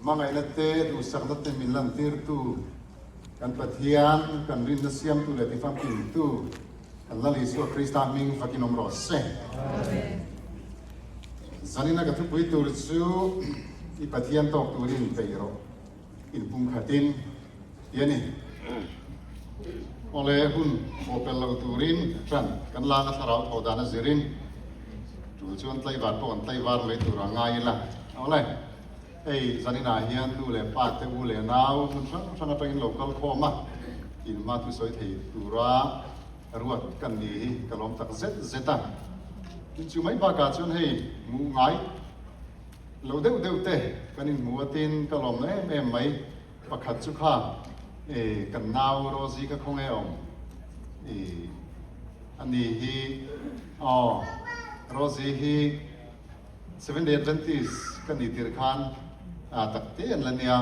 Hmangaihna te, duhsakna te min lantirtu, kan Pathian, kan rinna siamtu leh tifamkimtu, kan Lal Isua Krista hming fakin awm rawh se. Zanina ka thupui tur chu i Pathian tawk turin peih rawh, inpumkhatin ti a ni. Awle hun bawhpelh lo turin ṭan kan langa thlarau thawh dan a zirin ṭul chuan tlaivar pawh an tlaivar mai tur a ngai ila. Awle hei zaninah hian nu leh pa te u leh nau hmun hrang hrang atangin lo kal khawm a, inhma thusawi thei tura ruat kan ni hi ka lawm tak zet zet a. Tin chu mai bakah chuan hei hmuh ngai lo deuh deuh te kan inhmu a tin ka lawmna em em mai. Pakhat chu kha e kan nau Rosie ka khaw nge awm e a ni hi aw Rosie hi Seventh Day Adventist ka ni tir khan a tak te an la nia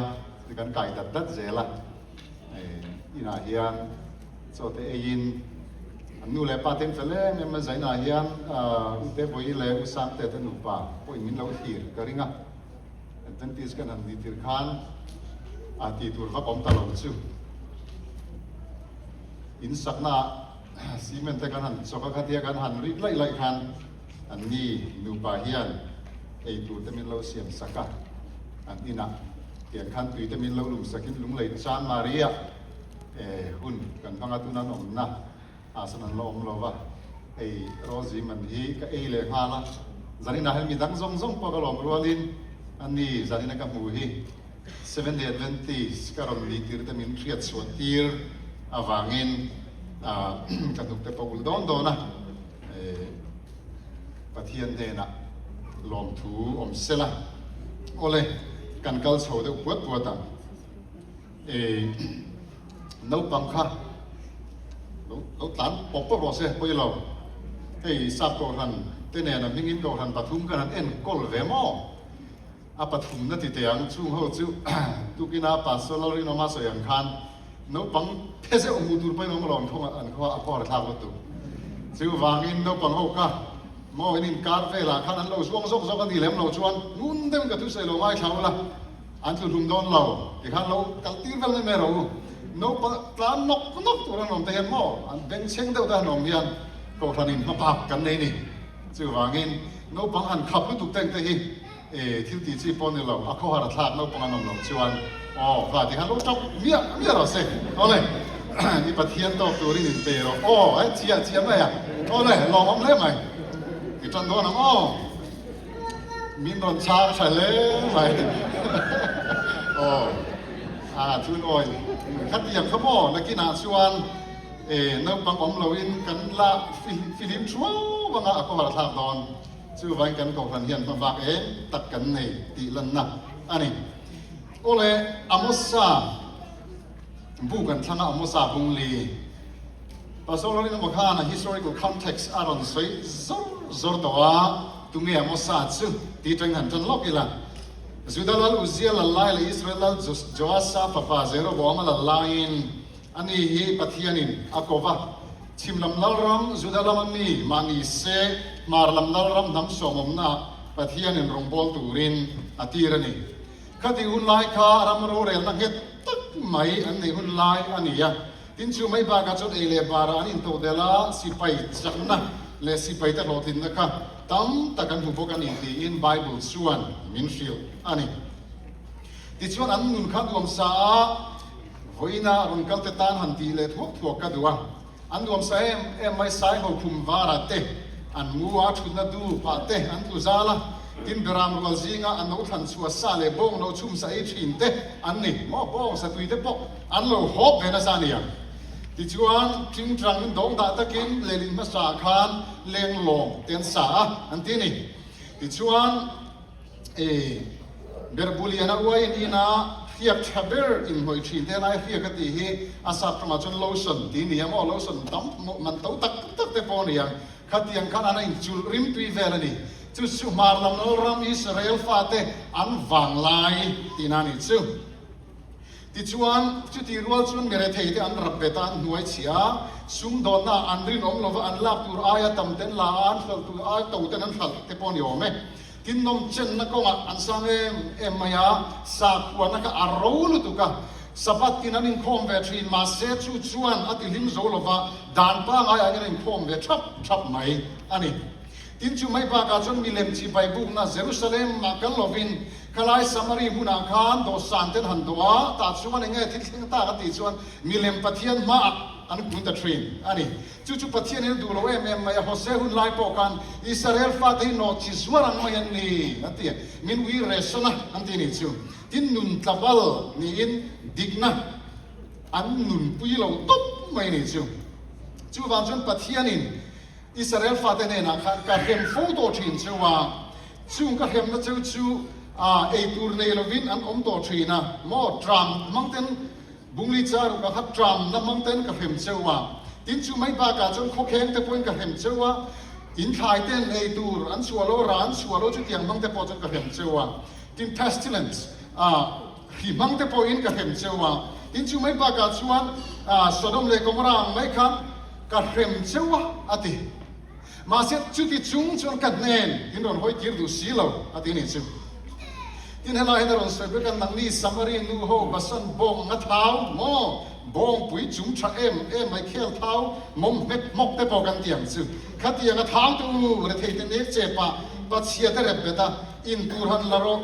ti kan kai dat dat zel a e inah hian chaw te eiin an nu leh pa te an fel em em a zainah hian u te Vawi leh u Sangte te nupa pawhin min lo thlir ka ring a. Adventist kan han nih tir khan a tih tur vak awm ta lo chu in sakna ah cement te kan han chawk a khatia kan han rik laih laih khan an ni nupa hian ei tur te min lo siam sak a an inah tiang khan tui te min lo lum sakin lunglei chan Maria hun kan hmang a tuna an awmna Ah sawn an la awm lo va, hei Rosie man hi ka ei leh nghal a, zaninah hian mi dang zawng zawng pawh ka lawm rualin a ni zanina ka hmu hi Seventh Day Adventist ka rawn nih tir te min hriat chhuah tir avangin ka hnuk te pawh ulh dawn dawn a, Pathian hnenah lawmthu awm sela awle kan kal chho deuh puat puat ang. Ee naupang kha lo lo tlan pawp pawp rawh se pawi lo. Hei sap kohhran te nen a hmingin kohhran pathum khan an enkawl ve maw? A pathumna ti teh ang chung ho chu tukina Pastor Lalrinawma sawi ang khan naupang phe zeuh hmuh tur pawhin awm lo an khaw an khua a khawar thlak lutuk. Chuvangin naupang ho kha maw in inkar velah khan an lo zuang zawk zawk a ni lem lo chuan ngun deuhin ka thusawi lo ngaithla ula. An tlu hlum dawn lo ti khan lo kal tir vel mai mai rawh u. Naupang tlan nawk nawk tur an awm te hian maw an bengchheng deuh te han awm hian kohhran in hmabak kan nei ni. Chuvangin naupang han khap lutuk teng te hi e thil tih chi pawh ni lo, a khawhar a thlak naupang an awm loh chuan aw kha ti khan lo tap miah miah rawh se. Awle i Pathian tawk turin in pe rawh aw he chiah chiah mai a awle lawmawm hle mai i tan dawn ang aw. Min rawn chhang tha hle mai. Aw, a chun awi khatiang kha maw nakinah chuan e naupang awm loin kan la fihlim thuau anga a cover thlak dawn. Chuvangin kan kohhran hian hmabak eng tak kan nei tih lanna a ni. Awle Amosa bu kan thlang a, Amosa bungli. Pastor Rinawma khan a historical context a rawn sawi zawr zawr tawh a, tunge a Mosa chu tih atangin han tan lawk ila. Juda lal Uzia lal lai leh Israel lal Joasa fapa Jeroboama lal laiin ani hi Pathianin a ko va. Chhim lam lalram Juda lama mi mahni se hmar lam lalram hnam sawmawmnaah Pathianin rawngbâwl turin a tir a ni. Khati hun lai kha ram rorelna nghet tak mai an neih hun lai a ni a. Tin chu mai bakah chuan ei leh barah an intodelh a, sipai chakna leh sipaite hlawhtlinna kha tam tak an hmu bawk a ni tiin Bible chuan min hrilh a ni. Tichuan an nun kha nuamsa a, vawiina rawn kalte tan han tih leh thuak thuak ka duh a. An nuamsa em em mai, saiho khum varah te, an mu a thutna dupah te an tlu zal a, tin beram rual zinga a no thlan chhuah sa leh bawng no chhum sa ei thin te an ni maw, bawng satui te pawh an lo hawp ve nasa a ni ang. Tichuan, tingtang dawng dah takin lehlin hmasa khan leng lawng te an sa a, an ti a ni. Tichuan, e, Berbuliana uaiin ina hriak tha ber inhnawih thin te lai hriak a tih hi a sap tawngah chuan lotion tih a ni a maw, lotion tam man to tak tak te pawh a ni ang. Khatiang khan an a inchulh rimtui vel a ni. Chu chu hmar lam lalram Israel fate an vanglai tihna a nih chu. Tichuan, chutih rual chuan mirethei te an rap bet a, an hnuai chhia a, sumdawnna ah an rinawm lova an lak tur aia tam ten la a, an hralh tur aia to ten an hralh te pawh a ni awm e. Tin nawmchenna kawngah an sang em em mai a, sakhuana kha a ro lutuk a, Sabbath tin an inkhawm ve thin, mahse chu chuan a ti hlim zo lova, dan pangai angin an inkhawm ve thap thap mai a ni. Tin chu mai bakah chuan milem chi baibukna Jerusalem ah kal lovin khalai Samari hmunah khan dawhsan ten han dawh a, tah chuan enge thil thleng tak a tih chuan milem Pathian hmaah an kun ta thin a ni. Chu chu Pathian in a duh lo em em mai a, Hosea hun lai pawh khan Israel fate hi nawh chi zuar ang mai an ni an ti a, min ui resan a an ti nih chu. Tin nun tlabal niin dikna an nunpui lo tawp mai nih chu. Chuvang chuan Pathianin Israel fate hnenah khan ka hrem fo tawh thin cheu a, chung ka hremna cheu chu ei tur nei lovin an awm tawh thin a, maw tram hmang ten Bungli cha ruk a kha tram na hmang ten ka hrem cheu a, tin chu mai bakah chuan khawkheng te pawhin ka hrem cheu a, in thlai ten ei tur an chhuah lo, ra an chhuah lo chutiang hmang te pawh chuan ka hrem cheu a, tin pestilence ah hri hmang te pawhin ka hrem cheu a, tin chu mai bakah chuan Sodom leh Gomorrah ang mai khan ka hrem cheu a a ti. Mahse, chuti chung chuan ka hnen in rawn hawi kir duh si lo, a ti nih chu. Tin, helai hian a rawn sawi bawk a, Nangni Samari nu ho Basan bawng anga thau maw? Bawngpui chung tha em em mai khel thau mawm hmek hmawk te pawh kan ti ang chu. Khatiang a thau te u, rethei te nek che pah, pachhia te rep bet a, in tur han la rawh.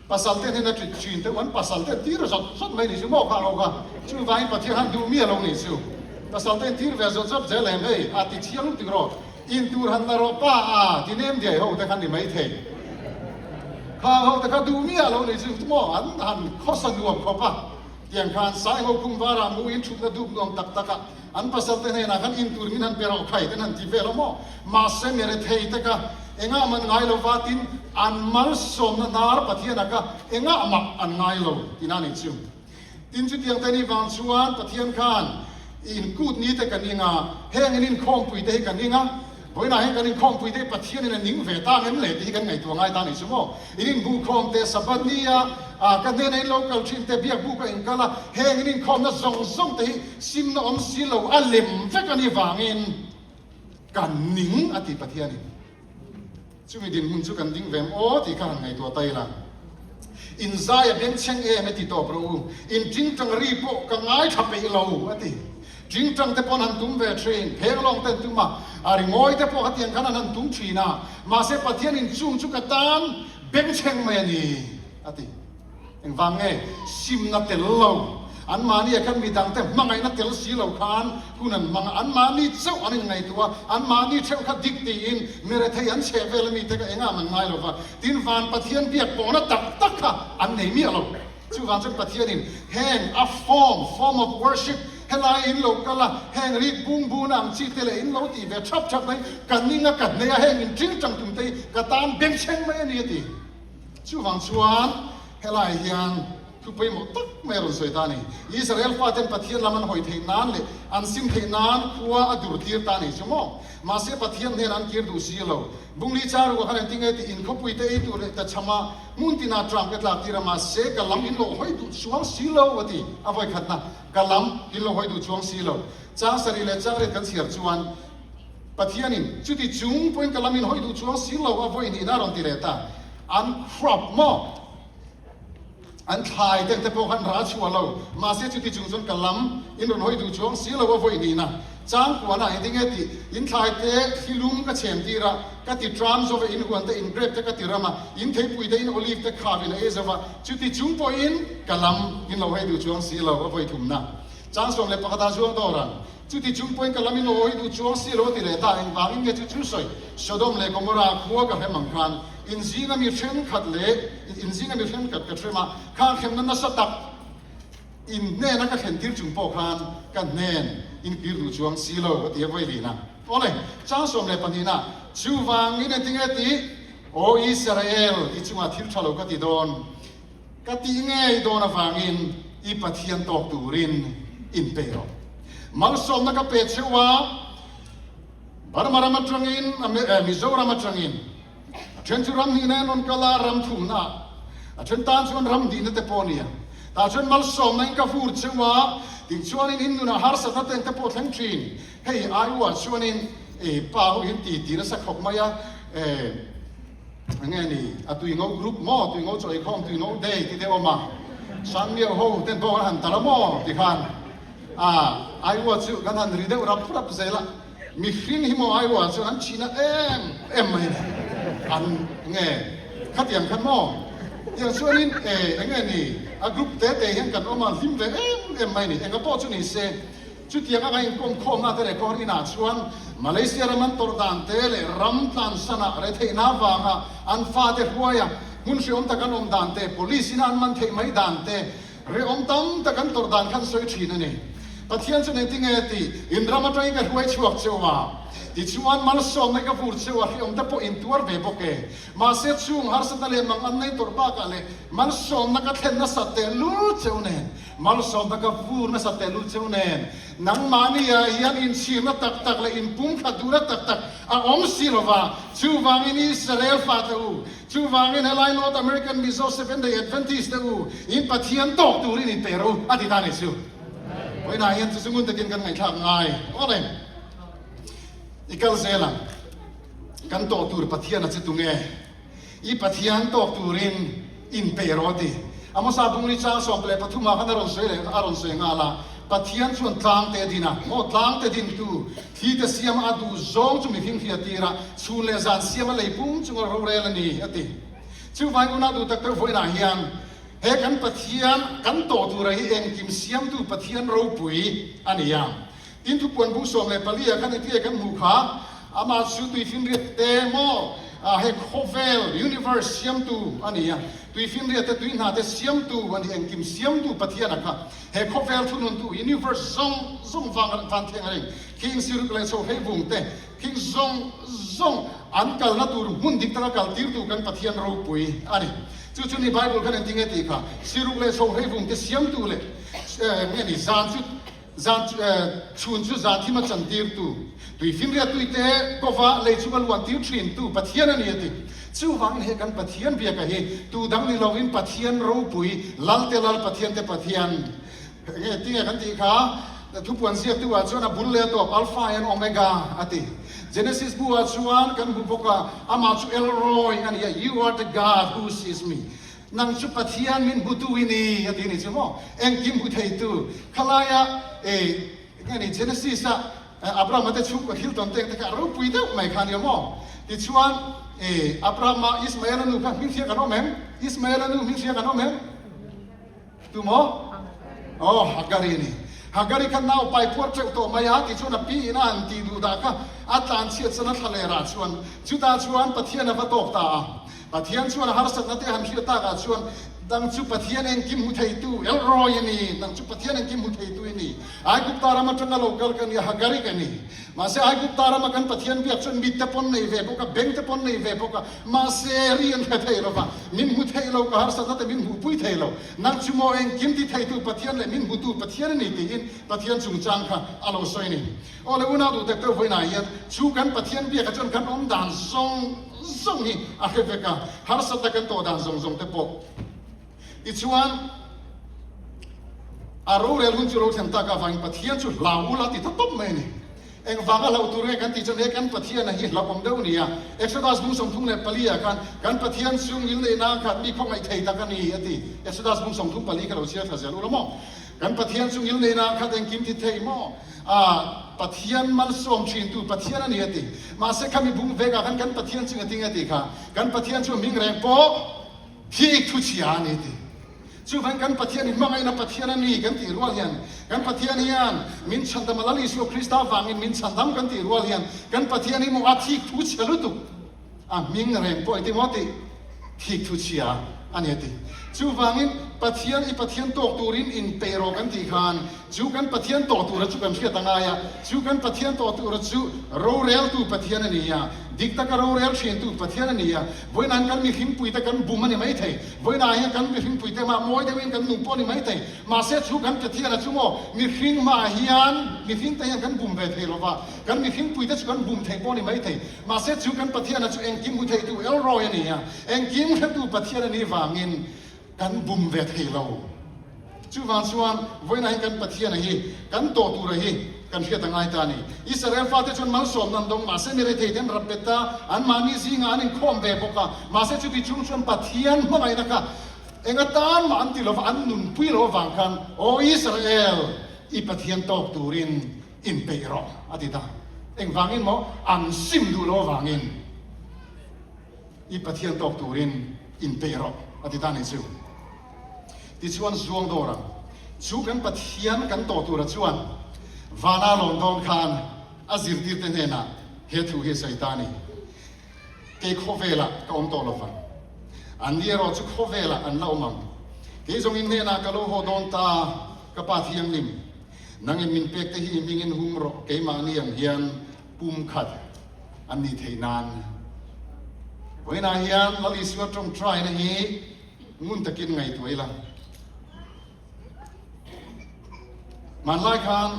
Pasal te hnena ṭit ṭhin te u, an pasal te an tir zawt zawt mai nih chu maw khang ho kha? Chuvangin Pathian han duh miah lo nih chu. Pasal te an tir ve zawt zawt zel em hei, a ti chiang lutuk rawh. In tur han la rawh pa a ti nem diai ho te kha ni mai thei. Khang ho te kha duh miah lo nih chu maw an han khawsa nuam khawp a. Tiang khan Saiho khum varah muin thutna dup nuam tak tak a an pasal te hnenah khan in tur min han pe rawh khai ten han ti vel a maw. Mahse mere thei te kha engah man ngai lo va tin an malsawmna hnar Pathianah kha engah mah an ngai lo tina nih chu. Tin chutiang te nih vang chuan Pathian khan in kut ni te ka ning a, heng in inkhawmpui te hi ka ning a, vawiinah hian kan inkhawmpui te hi Pathian in a ning ve ta ngem le tih hi kan ngaihtuah ngai ta nih chu maw. In inbuhkhawm te, Sabbath ni a ka hnena in lo kal thin te, biak buk a in kal a, heng in inkhawmna zawng zawng te hi simna awm si lo a lem vek a nih vangin kan ning a ti Pathian in. Chumi dinhmun chu kan ding ve em aw tih kha han ngaihtuah ta ila. In zai a bengchheng em e ti tawp rawh u. In tingtang ri pawh ka ngaithla peih lo a ti. Tingtang te pawh an han tum ve thin, phenglawng te an tum a, a ringawi te pawh khatiang khan an han tum thin a, mahse Pathian in chung chu ka tan bengchheng mai a ni a ti. Engvang nge simna tel lo, anmahni ah khan midangte hmangaihna tel si lo khan hun an hmang a, anmahni chauh an inngaihtuah a, anmahni theuh kha dik tiin mi rethei an chheh vel a mite kha engah an ngai lo va, tin van Pathian biak pawhna tak tak kha an nei miah lo. Chuvang chuan Pathianin heng a form, form of worship, helai in lo kal a, heng rik bung buna ang chi te leh in lo tih ve thap thap mai, ka ning a ka hnei a, heng in ṭil ṭang tum te hi ka tan bengchheng mai a ni a ti. Chuvang chuan helai hian thu pawimawh tak mai a rawn sawi ta a ni. Israel faten Pathian lam an hawi theih nan leh an sim theih nan khua a dur tir ta a ni chu maw? Mahse Pathian hnenah an kir duh si lo. Bungli cha ruah khan engtin nge tih in khawpui te ei tur leh ta chham a, hmun tinah tram ka tlak tir a, mahse ka lam in lo hawi duh chuang si lo a ti. A vawikhatna, ka lam in lo hawi duh chuang si lo. Chang sarih leh chang riat kan chhiar chuan, Pathianin chuti chung pawhin ka lamin hawi duh chuang si lo a vawi hnihna a rawn ti leh ta. An crop maw? An thlai te te pawh khan ra chhuah lo. Mahse chuti chung chuan ka lam in rawn hawi duh chuang si lo a vawi hnihna. Changkuana engtin nge tih? In thlai te thlilum ka chhem tir a, ka ti tram zo va, in huan te, in grape te ka ti ram a, in theipui te, in olive te khawin a ei zo va, chuti chung pawhin ka lam in lo hawi duh chuang si lo a vawi thumna. Chang 11 ah zuang dawr ang. Chuti chung pawhin ka lam in awi duh chuang si lo a ti leh ta, engvangin nge chu chu sawi? Sodom leh Gomorrah khua ka hrem ang khan in zinga mi thenkhat leh in zinga mi thenkhat ka hrem a, khang hremna nasa tak in hnena ka thlen tir chung pawh khan ka hnen in kir duh chuang si lo a ti a vawi lina. Awle, chang 12 na, chuvangin engtinge tih? Aw Israel, i chungah thil tha lo ka ti dawn. Ka tih ngei dawn avangin i Pathian tawk turin inpeih rawh. Malsawmna ka pe cheu a, Burma ram atangin, Mizoram atangin, a then chu ram hnihna in rawn kal a, ram thumna ah, a then tan chuan ram hnihna te pawh a nia. Tah chuan malsawmna in ka vur cheu a, tichuanin in nunah harsatna te ang te pawh thleng thin. Hei aiuah chuanin pa ho hian ti ti nasa khawp mai a. Enge ni a tui ngo group maw tui ngo chaw eikhawm tui ngo day ti te awm a Sangmiau ho ten pawh kan han tar a maw ti khan a Aiwa chu kan han ri deuh rap rap zel a mihring hi maw Aiwa chuan an chhina em em mai a ni an nge khatiang khan maw tiang chuanin e enge ni a group te te hian kan awm a hlim ve em em mai a ni enga pawh chu ni se Chutiang anga inkawmkhawmna te leh kawr inah chuan Malaysia ram an tawrh dan te leh ram tlansanah retheihna avanga an fate hruaia hmun hreawm tak an awm dan te, police ina an man theih mai dan te, rehawm tam tak an tawrh dan kha an sawi thin a ni. Pathian chuan engtinge tih in ram atangin ka hruai chhuak cheu a, tichuan malsawmna ka vur cheu a, hreawm te pawh in tuar ve bawk e. Mahse chung harsatna leh mang an nei tawrh bakah leh malsawmna ka thlen nasat tehlul cheu nen Malsawmna ka vur nasa tehlul cheu nen, nangmahni ah hian inchhirna tak tak leh inpumkhat duhna tak tak a awm si lo va. Chuvangin Israel fate u, chuvangin helai North American Mizo Seventh Day Adventist te u, in Pathian tawk turin in pe rawh u, a ti ta ni chu. Vawiinah hian chu chu ngun takin kan ngaihthlak ngai awk em? I kal zel ang. Kan tawh tur Pathian a che tunge? I Pathian tawk turin inpeih rawh a ti. Amosa Bungri chang 13 ah khan a rawn sawi leh a rawn sawi nghal a, Pathian chuan tlangte a din a, maw tlangte dintu, thi te siam a duh zawng chu mihring hria tir a, chhun leh zan siam a lei pum chunga rorel a ni, a ti. Chuvangin unau duh tak deuh vawiinah hian he kan Pathian kan tawh tura hi engkim siamtu Pathian ropui a ni a. Tin thupuan bu 14 ah khan engtinge kan hmuh kha, amah chu tuifinriat te maw he khawvel, universe, siamtu a ni a, tuifinriat te tui hna te siamtu a ni, engkim siamtu Pathian a kha, he khawvel thununtu, universe, zawng zawng vang van thleng a ring, khing siruk leh chho hlei vung te, khing zawng zawng an kalna tur hmun dik taka kal tirtu kan Pathian ropui a ni. Chu chu ni Bible khan engtinge tih kha, siruk leh chho hlei vung te siamtu leh nge ni zan chu, Zan chhun chu zan thim a chantirtu, tuifinriat tuite kova lei chunga luantir thintu Pathian a ni a ti. Chuvangin he kan Pathian biaka hi tu dang ni loin Pathian ropui, Lalte Lal Pathiante Pathian. Enge tinge kan tih kha? Thupuan ziaktu ah chuan a bul leh a tawp, Alpha and Omega a ti. Genesis bu ah chuan kan hmu bawk a, amah chu El Roi a ni a, You are the God who sees me. Nang chu Pathian min hmutu i ni, a ti ni chu maw? Engkim hmu theitu. Khalaia e, nge ni, Genesis a Abrahama te chhungkaw thil tawn teng te kha a ropui deuh mai kha a nia maw? Tichuan, e, Abrahama, Ismaela nu kha hming hria kan awm em? Ismaela nu hming hria kan awm em? Tu maw? Aw, Hagari a ni. Hagari kha nau pai puar teuh tawh mai a, tichuan a pi in a han tih duh dah kha a tlanchhiat chuan a thla leh rah chuan chutah chuan Pathian a va tawk ta a. Pathian chuan a harsatna te han hriat takah chuan, Nang chu Pathian engkim hmu theitu, El Roi i ni, nang chu Pathian engkim hmu theitu i ni. Aigupta ram atanga lo kal ka ni a, Hagari ka ni. Mahse Aigupta rama kan Pathian biak chuan mit te pawn nei ve bawk a, beng te pawn nei ve bawk a, mahse ri an hre thei lo va, min hmu thei lo, ka harsatna te min hmuhpui thei lo. Nang chu maw engkim ti theitu Pathian leh min hmutu Pathian a ni tiin Pathian chungchang kha a lo sawi a ni. Aw le unau duh tak deuh vawiinah hian chu kan Pathian biakah chuan kan awm dan zawng zawng hi a hre vek a, harsatna kan tawh dan zawng zawng te pawh. Tichuan, a rorel hun chu lo thlen tak avangin Pathian chu hlau ula ti ta tawp mai a ni. Engvanga hlauh tur nge kan tih chuan he kan Pathiana hi hlauhawm deuh a ni a. Exodus bung 34 ah khan kan Pathian chu ngilneihna khat mi khawngaih thei tak a ni a ti. Exodus bung 34 kha lo chhiar thla zel ula maw? Kan Pathian chu ngilneihna khat engkim ti thei maw? A Pathian malsawm thintu Pathian a ni a ti. Mahse khami bung vekah khan kan Pathian chu engtin nge tih kha? Kan Pathian chu a hming reng pawh thik thu chhia a ni a ti. Chuvangin kan Pathian hi hmangaihna Pathian a ni kan tih rual hian, kan Pathian hian min chhandam a Lal Isua Krista vangin min chhandam kan tih rual hian kan Pathian hi maw a thik thu chhia lutuk. A hming reng pawh engtin maw tih thik thu chhia a ni a ti. Chuvangin Pathian i Pathian tawk turin inpeih rawh kan tih khan chu kan Pathian tawh tura chu kan hriat a ngai a, chu kan Pathian tawh tura chu roreltu Pathian a ni a, dik taka rorel thintu Pathian a ni a. Vawiinah hian kan mihringpuite kan bum a ni maithei, vawiinah hian kan mihringpuite mah mawi deuhin kan nung pawh a ni maithei, mahse chu kan Pathiana chu maw mihring hmaah hian mihringte hian kan bum ve thei lova, kan mihringpuite chu kan bum thei pawh a ni maithei. Mahse chu kan Pathiana chu engkim hmu theitu El Roi a ni a, engkim hretu Pathian a nih vangin kan bum ve thei lo. Chuvang chuan vawiinah hian kan Pathiana hi, kan tawh tura hi. Kan hriat a ngai ta a ni. Israel fate chuan malsawmna an dawng, mahse mi rethei te an rap bet a, anmahni zingah an inkhawm ve bawk a. Mahse chuti chung chuan Pathian hmangaihna kha eng atan mah an ti lova, an nunpui lo avang khan, Aw Israel, i Pathian tawk turin inpeih rawh, a ti ta. Engvangin maw? An sim duh lo avangin i Pathian tawk turin inpeih rawh, a ti ta a ni chu. Tichuan zuang dawr ang. Chu kan Pathian kan tawh tura chuan vana lawm dawn khan a zirtirte hnenah he thu hi a sawi ta a ni. Kei khawvelah ka awm tawh lo vang. Anni erawh chu khawvelah an la awm ang. Kei zawng in hnenah ka lo haw dawn ta, ka Pa Thianghlim. Nangin min pek te hi i hmingin hum rawh, keimahni ang hian pum khat an nih theih nan. Vawiinah hian Lal Isua tawngtaina hi Ngun takin ngaihtuah ila. Hmanlai khan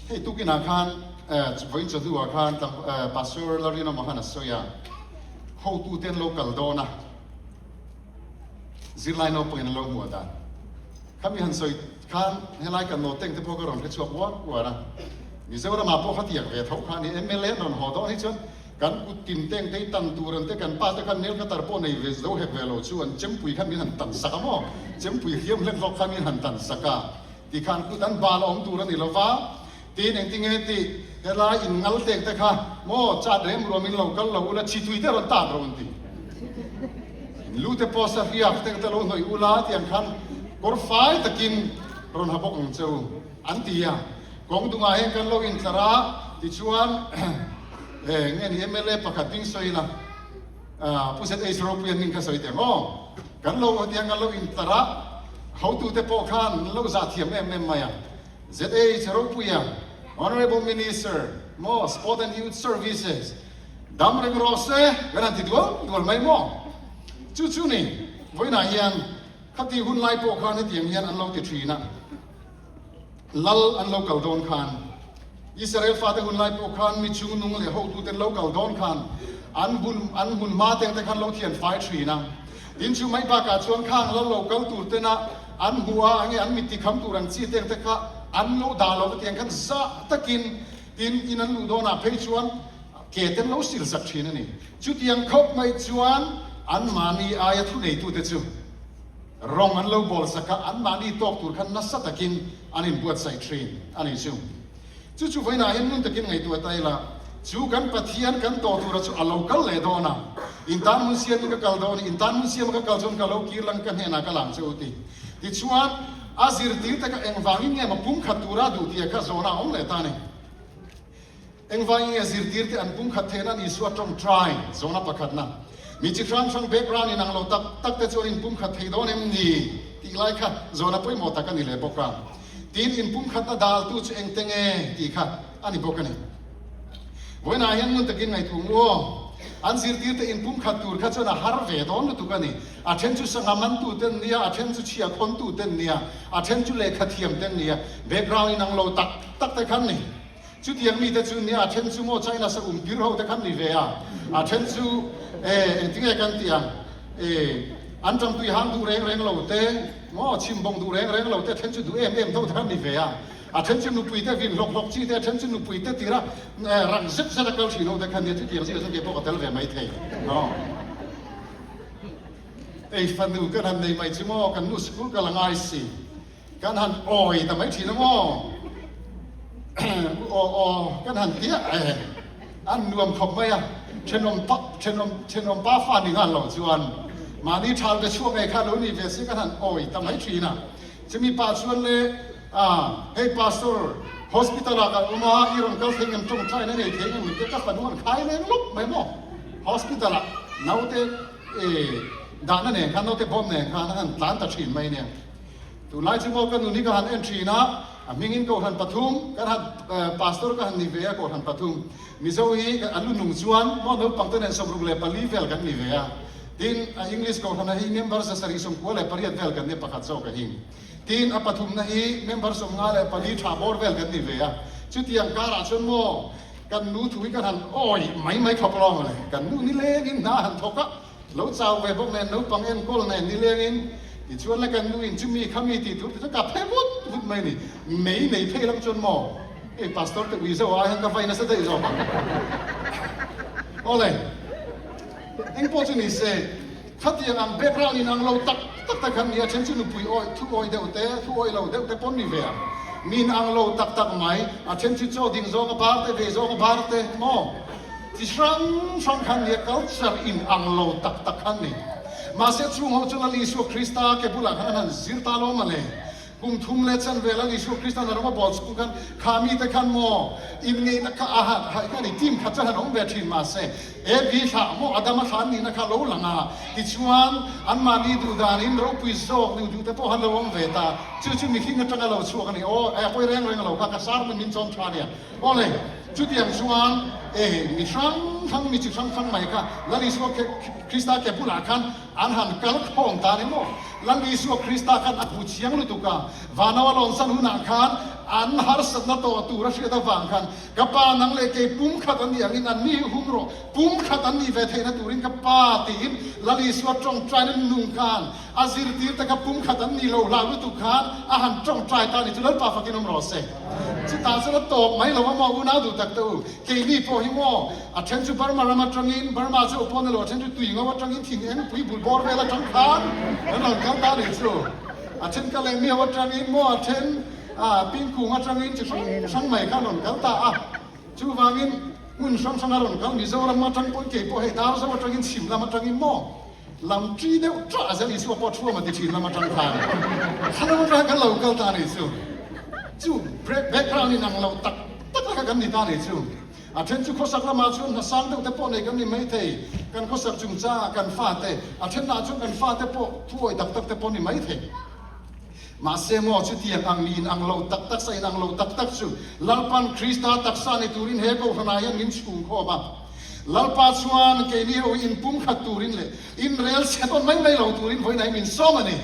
hei tukinah khan vawiin chawhnuah khan Pastor Lalrinawma khan a sawi a, hotute an lo kal dawn a, zirlai naupangin an lo hmuh dan. Khami han sawi khan helai kan nawteng te pawh ka rawn hre chhuak uar uar a, Mizoramah pawh kha tiak ve tho kha a ni, mla an rawn haw dawn hi chuan Kan kut tin teng te hi tan tur an te, kan pa te khan nail cutter pawh nei ve zo hek ve lo chu an chempui khan min han tan sak a maw? Chempui hliam hlek hlawk khan min han tan sak a, ti khan kut an bal a awm tur a ni lo va, tin engtinge tih helai in ngal teng te kha maw chat rem ruam in lo kal lo ula chitui te rawn tat rawh an ti. In lu te pawh sahriak teng te lo hnawih ula tiang khan kawr fai takin rawn ha bawk ang che u an ti a. Kawng dungah hian kan lo intlar a, tichuan nge ni mla pakhat ding sawi ila, Pu ZH Ropuian hming kha sawi teh maw? Kan lo hetiang kan lo intlar a, hotute pawh khan an lo zah thiam em em mai a. ZH Ropuia, Honourable Minister, maw, Sport and Youth Services, dam reng rawh se, kan han ti dual dual mai maw? Chu chu ni, vawiinah hian khati hun lai pawh khan hetiang hian an lo ti thin a. Lal an lo kal dawn khan, Israel fate hun lai pawh khan mi chungnung leh hotuten lo kal dawn khan an hun an hmun hma teng te khan lo thian fai thin a. Tin chu mai bakah chuan khang lal lo kal tur tena an hmuh a nge an mitti kham tur ang chi teng te kha an lo dah lo vatiang khan zah takin tin in an luh dawnah phei chuan ke ten lo sil sak thin a ni. Chutiang khawp mai chuan anmahni aia thuneitute chu Rawng an lo bawl sak a, anmahni tawk tur khan nasa takin an inbuatsaih thin a ni chu. Chu chu vawiinah hian ngun takin ngaihtuah ta ila, chu kan Pathian kan tawh tura chu a lo kal leh dawn a, in tan hmun siamin ka kal dawn i, in tan hmun siama ka kal chuan ka lo kir lang ka hnenah ka lang che u ti. Tichuan, a zirtir te kha engvangin nge maw pumkhat tura duh tih kha zawhna a awm leh ta a ni. Engvangin nge zirtirte an pumkhat theih nan Isua tawngtai zawhna pakhatna, Mi chi hrang hrang background inang lo tak tak te chuan inpumkhat thei dawn em ni? tih lai kha zawhna pawimawh tak a ni leh bawk a. Tin, inpumkhatna daltu chu engte nge tih kha a ni bawk a ni. Vawiinah hian ngun takin ngaihtuah ngu aw. An zirtirte inpumkhat tur kha chuan a har ve dawn lutuk a ni. A then chu sangha mantute an nia, a then chu chhia khawntute an nia, a then chu lehkha thiamte an nia, background inang lo tak tak te kha an ni. Chutiang mite chu nia a then chu maw China sa um pir ho te khan ni ve a, a then chu e engtinge kan tih ang e an tangtui hang duh reng reng lo te maw chhimbawng duh reng reng lo te a then chu duh em em tho te khan ni ve a, a then chu nupui te vin hlawk hlawk chi te a then chu nupui te tira rang zet zet a kal thin ho te khan nia chutiang zingah chuan kei pawh ka tel ve mai thei maw. Ei fanu kan han nei mai chu maw kan nu sikul kal a ngai si. Kan han awi ta mai thin a maw? Aw aw kan han ti a e, an nuam khawp mai a, thenawm pa thenawm thenawm pa fa ni nghal lo chuan mahni thal be chhuak ngei kha lo ni ve se kan han awi ta mai thin a. Chumi pah chuan le a hei pastor hospital ah kan awm a, i rawn kal thei ngem tawngtai na nei thei ngem te ka fanu an khai leng lawp mai maw? Hospital ah naute e dahna nen khan naute bawm nen khan a han tlan ta thin mai nia. Tunlai chu maw ka nun hi ka han en thin a, a hmingin Kohhran pathum kan han Pastor ka han ni ve a, Kohhran pathum Mizo hi a lu nung chuan maw naupang te nen 64 vel kan ni ve a, tin a English Kohhrana hi member 798 vel kan ni a pakhat zawk a hing. Tin a pathumna hi member 54 tha bawr vel kan ni ve a, chutiang karah chuan maw kan nu thu hi kan han awi mai mai khawp lawng le, kan nu nilengin hna han thawk a, Lo chau ve bawk nen naupang enkawl nen nilengin tichuan le kan nu in chumi khami tih tur te chu ka phe vut vut. lutuk mai a ni. Mei nei phei lang chuan maw? Hei pastor te ui zauh ah hian ka vai nasa daih zawk ang. Awle, eng pawh chu ni se, khatiang ang background in ang lo tak tak te khan ni a, then chu nupui awi, thu awi deuh te, thu awi lo deuh te pawn ni ve ang. Min ang lo tak tak mai, a then chu chaw ding zawng a bar te, vei zawng a bar te, maw? Chi hrang hrang khan ni a, culture in ang lo tak tak khan ni. Mahse chung ho chu Lal Isua Krista ke bulah khan an han zir ta lo mawle. Kum thum leh chan vel Lal Isua Krista hna ram a bawl chhung khan kha mite khan maw inngeihna kha a ha ha ni team khat chuan han awm ve thin mahse Evi thlah maw Adama thlah an nihna kha lo lang a, tichuan anmahni duh danin ropui zawk duh duh te pawh han lo awm ve ta, chu chu mihring atanga lo chhuak a ni. Aw a pawi reng reng lo kha ka sermon min chawm tha nia. Awle chutiang chuan e mi hrang hrang mi chi hrang hrang mai kha Lal Isua Krista ke bulah khan An han kal khawm ta ni maw? Lal Isua Krista khan a hmu chiang lutuk a, Vanau a lawnsan hunah khan an harsatna tawh tur a hriat avang khan, Ka pa nang leh kei pumkhat an nih angin an ni hi hum rawh, pumkhat an nih ve theihna turin ka pa tiin Lal Isua tawngtaina nung khan a zirtir te kha pumkhat an nih lo hlau lutuk khan a han tawngtai ta a ni chu Lalpa fakin awm rawh se. Chutah chuan a tawp mai lo a maw unau duh tak te u, keini pawh hi maw A then chu Burma ram atangin, Burma chu pawh ni lo, a then chu Tuingo atangin thing engpui bul bawr vel atang khan an rawn kal ta a nih chu. A then ka leh miau atangin maw a then Pingkung atangin chi hrang hrang mai kha an rawn kal ta a. Chuvangin hmun hrang hrang a rawn kal Mizoram atang pawhin kei pawh hei Darzo atangin chhim lam atangin maw lam ṭi deuh ṭah a zel Isua pawh thuam a ti ṭhin lam atang khan kha lam atang kan lo kal ta a nih chu. Chu background inang lo tak tak a kha kan ni ta a nih chu. A then chu khawsak lamah chuan hna sang deuh te pawh nei kan ni maithei, kan khawsak chungchangah kan fate, a thenah chuan kan fate pawh thuawi tak tak te pawh ni maithei. Mahse maw chutiang ang mi inang lo tak tak sa inang lo tak tak chu Lalpan Krista taksa ni turin he kohhranah hian min chhung khawm a. Lalpa chuan keini ho hi inpumkhat turin leh inrel chhe tawn mai mai lo turin vawiin ah hi min sawm a ni.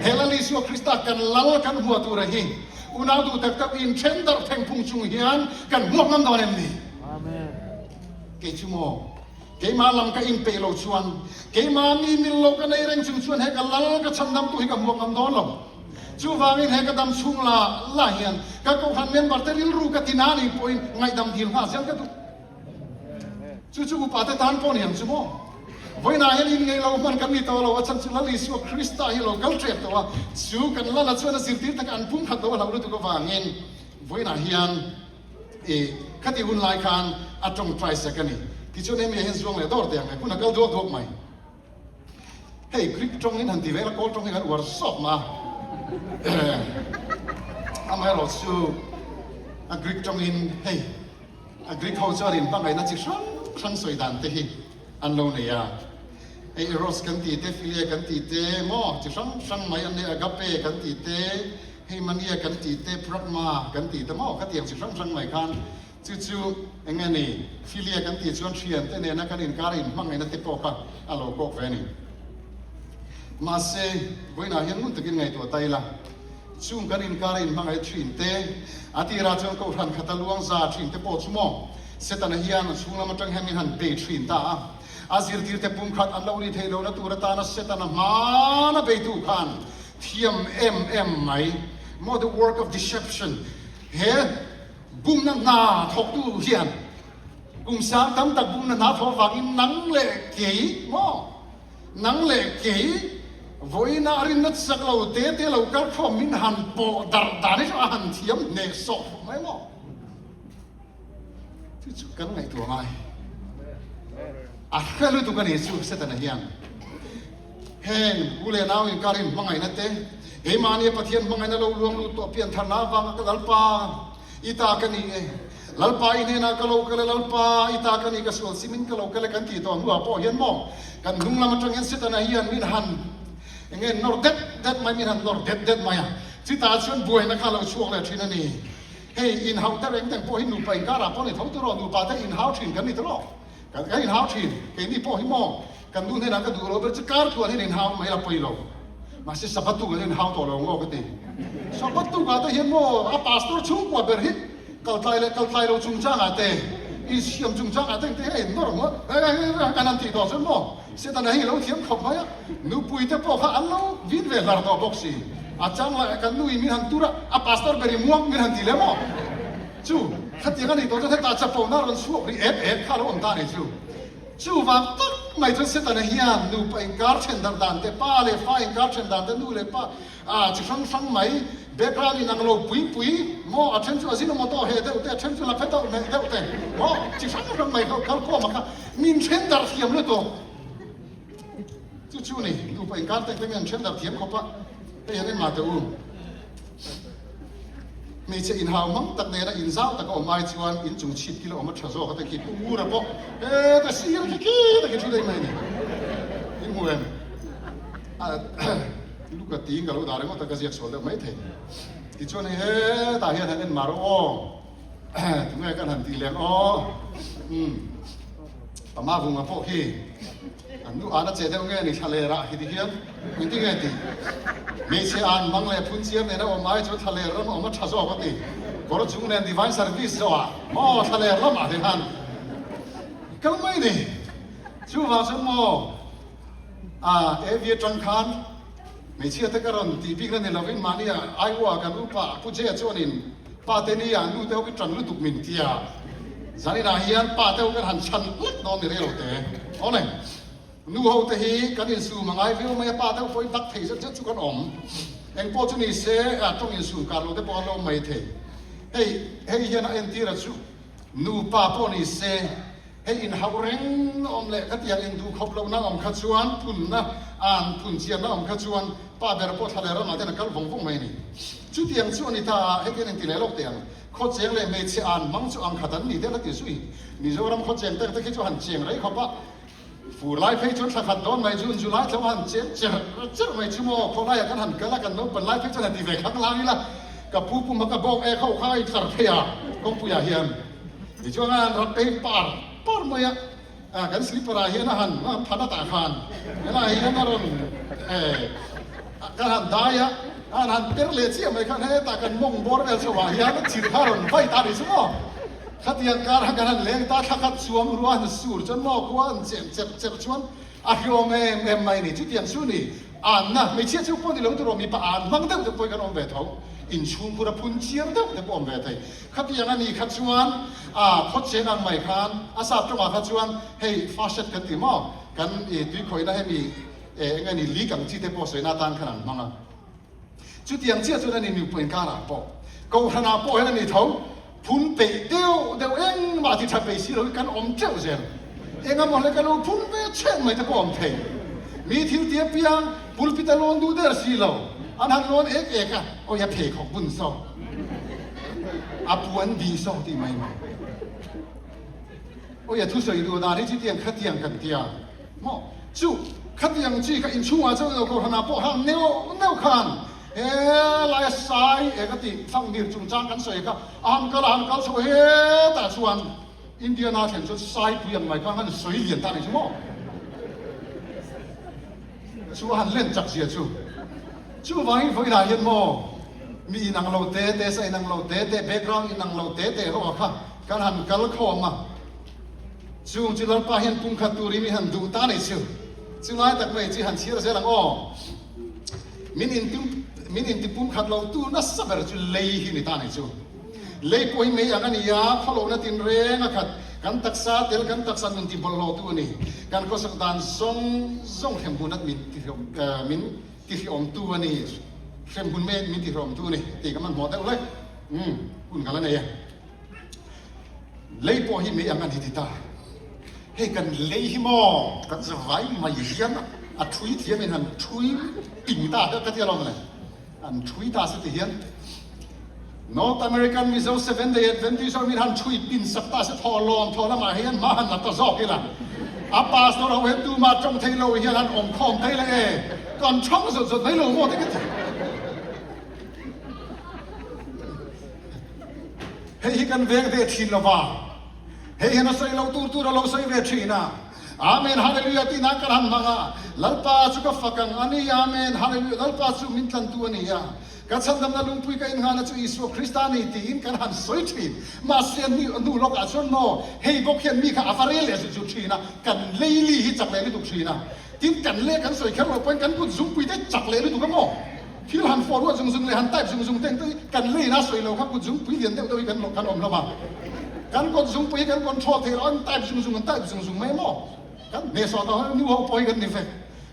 He Lal Isua Krista kan Lal kan hua tura hi Unau duh tak tak in then darh theng phung chung hian kan hmuak ngam dawn em ni? Kei chu maw, keimah lam ka inpeih lo chuan, keimah mi mil lo ka nei reng chung chuan he ka lal ka chhandamtu hi ka hmuak ngam dawn lo. Chuvangin he ka dam chhung la la hian ka kohhran member te rilru ka ti na nih pawhin ngaihdam dil nghal zel ka duh. Chu chu upa te tan pawh ni ang chu maw? Vawiinah hian in ngei lo hman kan ni tawh lo, a chhan chu Lal Isua Krista hi a lo kal ṭep tawh a, chu kan Lala chuan a zirtir taka an pumkhat lo a hlauh lutuk avangin vawiinah hian i khati hun lai khan a ṭawngṭai sak a ni. Tichuan hemi ah hian zuang leh dawr teh ang le, hun a kal duak duak mai. Hei Greek ṭawngin han ti ve la, Kawl ṭawng hi kan uar sawk mah a. Amaherawh chu a Greek ṭawngin hei A Greek ho chuan in hmangaihna chi hrang hrang sawi dan te hi an lo nei a. Hei Eros kan tih te, Philia kan tih te, maw chi hrang hrang mai an nei, Agape kan tih te, hei Mania kan tih te, Pragma kan tih te maw khatiang chi hrang hrang mai khan chu chu eng nge ni Philia kan tih chuan thian te nena kan inkar in hmangaihna te pawh kha a lo kawk ve a ni. Mahse, vawiinah hian ngun takin ngaihtuah ta ila. Chung kan inkar a inhmangaih thin te, a tirah chuan Kohhran khata luang za thin te pawh chu maw Setana hian a chhung lam atang hian min han bei thin ta a. A zirtirte pumkhat an lo ri theih lohna tur atana Setana hmana beitu khan thiam em em mai maw the work of deception he bumna hna thawktu hian kum sang tam tak bumna hna thawh vangin nang leh kei maw Nang leh kei vawiinah rinna chak lo te te lo kal khawm min han pawh darh dan hi chu a han thiam hneh sawh khawp mai maw? Chu chu kan ngaihtuah ngai. A hre lutuk a ni chu Setana hian. Heng u leh nau inkar inhmangaihna te, keimahni a Pathian hmangaihna lo luang lut tawh piantharna avanga ka Lalpa I ta ka ni e, Lalpa i hnenah ka lo kal e, Lalpa i ta ka ni, ka sual simin ka lo kal e kan tih tawh hnuah pawh hian maw kan hnung lam atang hian Setana hian min han eng nge nawr det det mai, min han nawr det det mai a, chutah chuan buaina kha a lo chhuak leh thin a ni. Hei inhauh te reng teng pawh hi nupa inkarah pawh ni tho tawh rawh, nupa te inhau thin kan ni tawh rawh. Kan kan inhau thin, keini pawh hi maw kan nu hnenah ka duh lo ber chu kar tluan hian inhau mai la pawi lo. Mahse Sabbath tuk ah hian inhau tawh lo ang aw ka ti. Sabbath tuk ah te hian maw a pastor chhungkua ber hi kal tlai leh kal tlai lo chungchang ah te, insiam chungchang ah te engte hi a innawr ang aw kan han tih tawh chuan maw Setana hi a lo thiam khawp mai a, nupui te pawh kha an lo vin ve hlar tawh bawk si. A chang lah kan nu in min han tur a, a pastor ber i muang min han ti leh maw? Chu, khatiang a nih tawh chuan hetah chapona rawn chhuak rih ep ep kha a lo awm ta a nih chu. Chuvang tak mai chuan Setana hian nupa inkar then darh dan te, pa leh fa inkar then dan te, nu leh pa ah chi hrang hrang mai, background inang lo pui pui maw, a then chu a zin awm tawh he deuh te, a then chu la phe tawh hmeh deuh te maw, chi hrang hrang mai ho kal khawm a kha min then darh thiam lutuk. Chu chu ni, nupa inkar teng te min then darh thiam khawp a, hei han en mah teh u. Hmeichhe inhau hmang tak nena inzau taka awm ai chuan inchung chhip kil a awm a tha zawk a te khi Pu Ngura pawh heta sir khi khi ta khi thu daih mai a ni. In hmu em? Luka tiin ka lo dah ringawt a ka ziak sual deuh mai thei. Tichuan hei hetah hian han en mah rawh aw. Tunge kan han tih leng aw. Umm. Pama vunga pawh khi an nu an a che deuh nge ni thlaler ah hiti hian engti nge tih hmeichhe an mang leh phun chiar nen a awm ai chuan thlaler ram a awm a tha zawk a ti kawr chung nen divine service zawh ah maw thlaler lam ah te khan kal mai ni chuvang chuan maw a AV atang khan Hmeichhia te ka rawn tih bikna ni lovin mahni ah Iowa kan upa Pu Jay chuanin pa te ni ah nu te ho hi ṭan lutuk min ti a, zanin ah hian pa te ho kan han chhan hlek dawn ni rei lo te. Awle, nu ho te hi kan insum a ngai viau mai a, pa te ho pawhin dak thei zet zet chu kan awm. Engpawh chu ni se tawng insum kar lo te pawh an lo awm mai thei. Hei, hei hian a entir a chu nupa pawh ni se, Hei inhauh reng awm leh khatiang induh khawp lohna awm kha chuan phunna an phun chianna awm kha chuan pa ber pawh thla leh ramah ten a kal vawng vawng mai a ni. Chutiang chu a ni ta a, hetiang inti leh lawk teh ang. Khawcheng leh hmeichhe an hmang chu ang khat an ni deuh a ti zui. Mizoram khawcheng te te khi chu han cheng rei khawp a, fur lai phei chuan thla khat dawn mai June July thleng a han cheng cher cher mai chu maw khawlaiah kan han kal a, kan naupan lai phei chuan han ti ve khang lang ila ka pu puma ka bawk ek ho kha a intlar phei a kawngpuiah hian. Tichuan a han rat phei par par mai a, kan slipper ah hian a han phan a tah khan helaiah hian a rawn kan han dai a, a han han per leh chiah mai khan hetah kan mawng bawr vel chho ah hian thir kha a rawn vai ta ni chu maw. Khatiang kar kha kan han leng ta thla khat chuang ruah han sur chuan maw khua an chem cherh cherh chuan a hriawm em em mai a ni. Chutiang chu ni Anna, hmeichhia chu pawh ni lo tur aw, mipa an hmang deuh te pawhin kan awm ve tho, inchhungkhur a phun chiar deuh te pawh awm ve thei. Khatiang a nih kha chuan a khawcheng ang mai khan a sap tawngah kha chuan hei faucet kan ti maw, kan i tuikhawihna hemi eng nge ni leak ang chi te pawh sawina atan khan an hmang a. Chutiang chiah chuan a ni nupa inkarah pawh, Kohhranah pawh hian a ni tho. Phun peih deuh deuh engmah ti tha peih si lo hi kan awm teuh zel. Engemaw hle ka lo phun ve chhen mai te pawh awm thei. Mi thil ti apiang pulpit a lawn duh der si lo. An han lawn ek ek a, awi a pheikhawk bun saw, a puan bih saw tih mai mai. Awi a thusawi duh dan hi chutiang khatiang kan tia maw? Chu khatiang chi kha inchhungah chuan lo kohhranah pawh hang neuh neuh khan He laia sai eng a tih Fanghmir chungchang kan sawi kha a han kal a han kal chho hetah chuan Indiana thlen chuan saipui ang mai khan han sawi lian ta a ni chu maw? Chu a han len chak zia chu. Chuvangin vawiinah hian maw mi inang lo te te, sa inang lo te te, background inang lo te te ho a kha kan han kal khawm a. Chung chu Lalpa hian pumkhat turin i han duh ta a ni chu. Chulai tak mai chu i han chhiar zel ang aw. Min intum, min intipum khat lo tu nasa ber chu lei hi ni ta ni chu. Lei pawh hi mei ang a ni a, khawlohna tinreng a khat, kan taksa tel kan taksa nun tibawlh lo tu a ni. Kan khawsak dan zawng zawng hremhmun at min tihriawm, min tihriawm tu a ni. Hremhmun mai min tihriawm tu a ni tih ka hmanhmawh deuh hlek. Umm, hun ka la nei e. Lei pawh hi mei ang a ni ti ta. Hei kan lei hi maw kan zavai mai hian a thui thiam in han thui ping ta deuh ka ti alawm le. An thui ta se ti hian North American Mizo Seventh Day Adventist ho min han thui pin sak ta se thaw lawm thaw lamah hian hma han la ta zawk ila. A pastor ho hian tuma tawng thei lo hian han awm khawm thei le e. Kan thang zawt zawt mai lo maw te ka ti. Hei hi kan veng ve thin lo va, hei hian a sawi lo tur tur a lo sawi ve thin a. Amen Hallelujah tih nan kan han hmang a, Lalpa chu ka fak ang a ni, Amen Hallelujah, Lalpa chu min tlantu a ni a, ka chhandamna lungpui ka innghahna chu Isua Krista a ni tiin kan han sawi thin. Mahse hnu lawkah chuan maw, hei bawk hian mi kha a va rel leh zut zut thin a, kan leili hi chak leh lutuk thin a. Tin, kan leh kan sawi kher lo pawhin kan kut zungpui te chak leh lutuk a maw? Thil han forward zung zung leh han type zung zung te engte hi kan leiin a sawi lo kha kut zungpui lian deuh deuh hi kan kan awm hlawm a. Kan kut zungpui hi kan control thei lo an type zung zung an type zung zung mai maw? Kan hnehsawh tawh a nu ho pawh hi kan ni vek.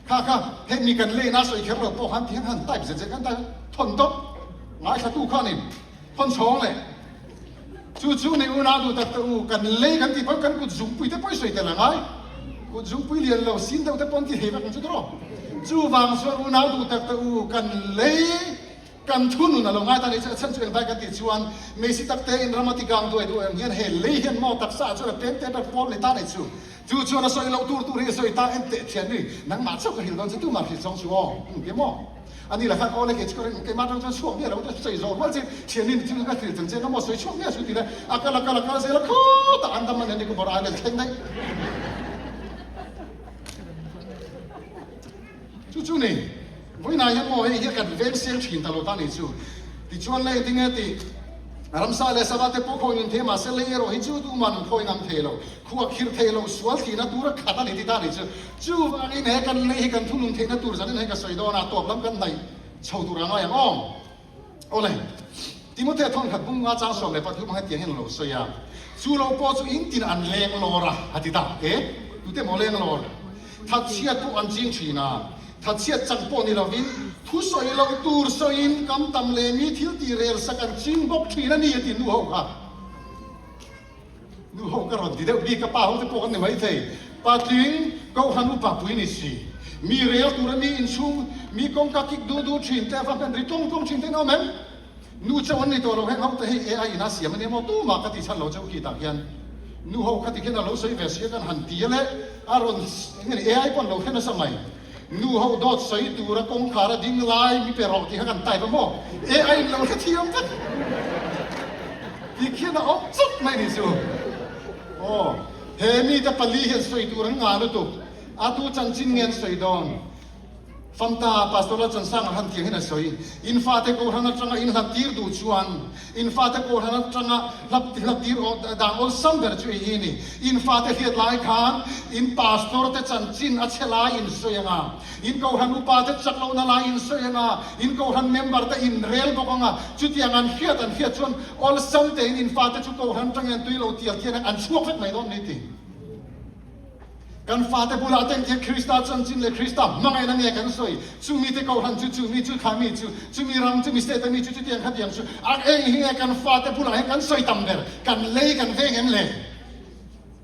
Kha kha hemi kan leiin a sawi kher lo pawh khan tihian han type zet zet kan type thawn tawp ngaithlatu khanin thawn chhawng leh Chu chu ni unau duh tak te u, kan lei kan tih pawh kan kut zungpui te pawh i sawi tel a ngai. Kut zungpui lian lo sin deuh te pawh an ti thei vek ang chu tawh. Chuvang chuan unau duh tak te u, kan lei kan thunun a lo ngai ta ni chu a chhan chu engdai kan tih chuan Meisi tak te in ram a ti gang duai duai ang hian he lei hian maw taksa ah chuan a pem te ber pawl ni ta ni chu. Chu chuan a sawi loh tur tur hi a sawi ta en teh thian ni, nangmah chauh ka hrilh dawn che tumah hrilh zawng chu aw, eng ti maw? Ani la khan aw le kei chu ka ring keimah atang chuan chhuak miah lo te sawi zawh rual che thianin thil ka hrilh chang che emaw sawi chhuak miah su ti le a kal a kal a kal zel a khawtah an dam a nen Nicobar Island thleng daih. Chu chu ni vawiinah hian maw hei hi kan veng siang thin ta lo ta ni chu. Tichuan lei tinge tih ramsa leh sava te pawh khawi nun thei mahse lei erawh hi chu tuman an khawi ngam thei lo. Khua khir thei lo sual thihna tura khat a ni ti ta ni chu. Chuvangin he kan lei hi kan thunun theihna tur zanin hei ka sawi dawn a, tawp lam kan hnaih chho tur a ngai ang aw. Awle, Timothea thawnkhat bung nga chang 13 hmang hetiang hian a lo sawi a, Chu lo pawh chu in tin an leng lawr a, a ti ta. E, tute maw leng lawr? Thatchhiat pawh an ching thin a, thatchhiat chang pawh ni lovin thu sawi lo tur sawiin kam tam leh mi thil tih rel sak an ching bawk thin a ni, a ti nu ho kha. Nu ho ka rawn ti deuh bik a, pa ho te pawh kan ni maithei. Patling Kohhran upa pui ni si. Mi rel tura mi inchhung, mi kawngka kik duh duh thin te, va hman ri tlawng tlawng thin te an awm em? Nu chauh an ni tawh lo, heng ho te hei AI in a siam a nia maw? Tumah ka ti chhan lo chauh khi tah hian nu ho kha ti khian a lo sawi ve si a, kan han ti a le a rawn eng nge ni AI pawh an lo hre nasa mai. Nu ho dawt sawi tura kawngkhar a ding lai mi pe rawh tih kha kan type a maw? AI in lo hrethiam vek tih khian a awm chauh mai ni chu. Aw, he mite pali hian sawi tur an ngah lutuk. A tu chanchin nge an sawi dawn? Famta Pastor Lalchansanga han tiang hian a sawi, In fate Kohhran atanga in hlat tir duh chuan, in fate Kohhran atanga hlat hlat tir dan awlsam ber chu hei hi a ni. In fate hriat lai khan in Pastor te chanchin a chhe lai in sawi ang a, in Kohhran upa te chak lohna lai in sawi ang a, in Kohhran member te in rel bawk ang a, chutiang an hriat an hriat chuan awlsam tein in fate chu Kohhran atangin an tui lo tial tial ang, an chhuak vek mai dawn ni ti. Kan fate bulah te engtiang Krista chanchin leh Krista hmangaihna nge kan sawi? Chumi te Kohhran chu, chumi chu kha mi chu, chumi ram chu, mi state a mi chu, chutiang khatiang chu, a eng hi nge kan fate bulah hian kan sawi tam ber? Kan lei kan veng em le?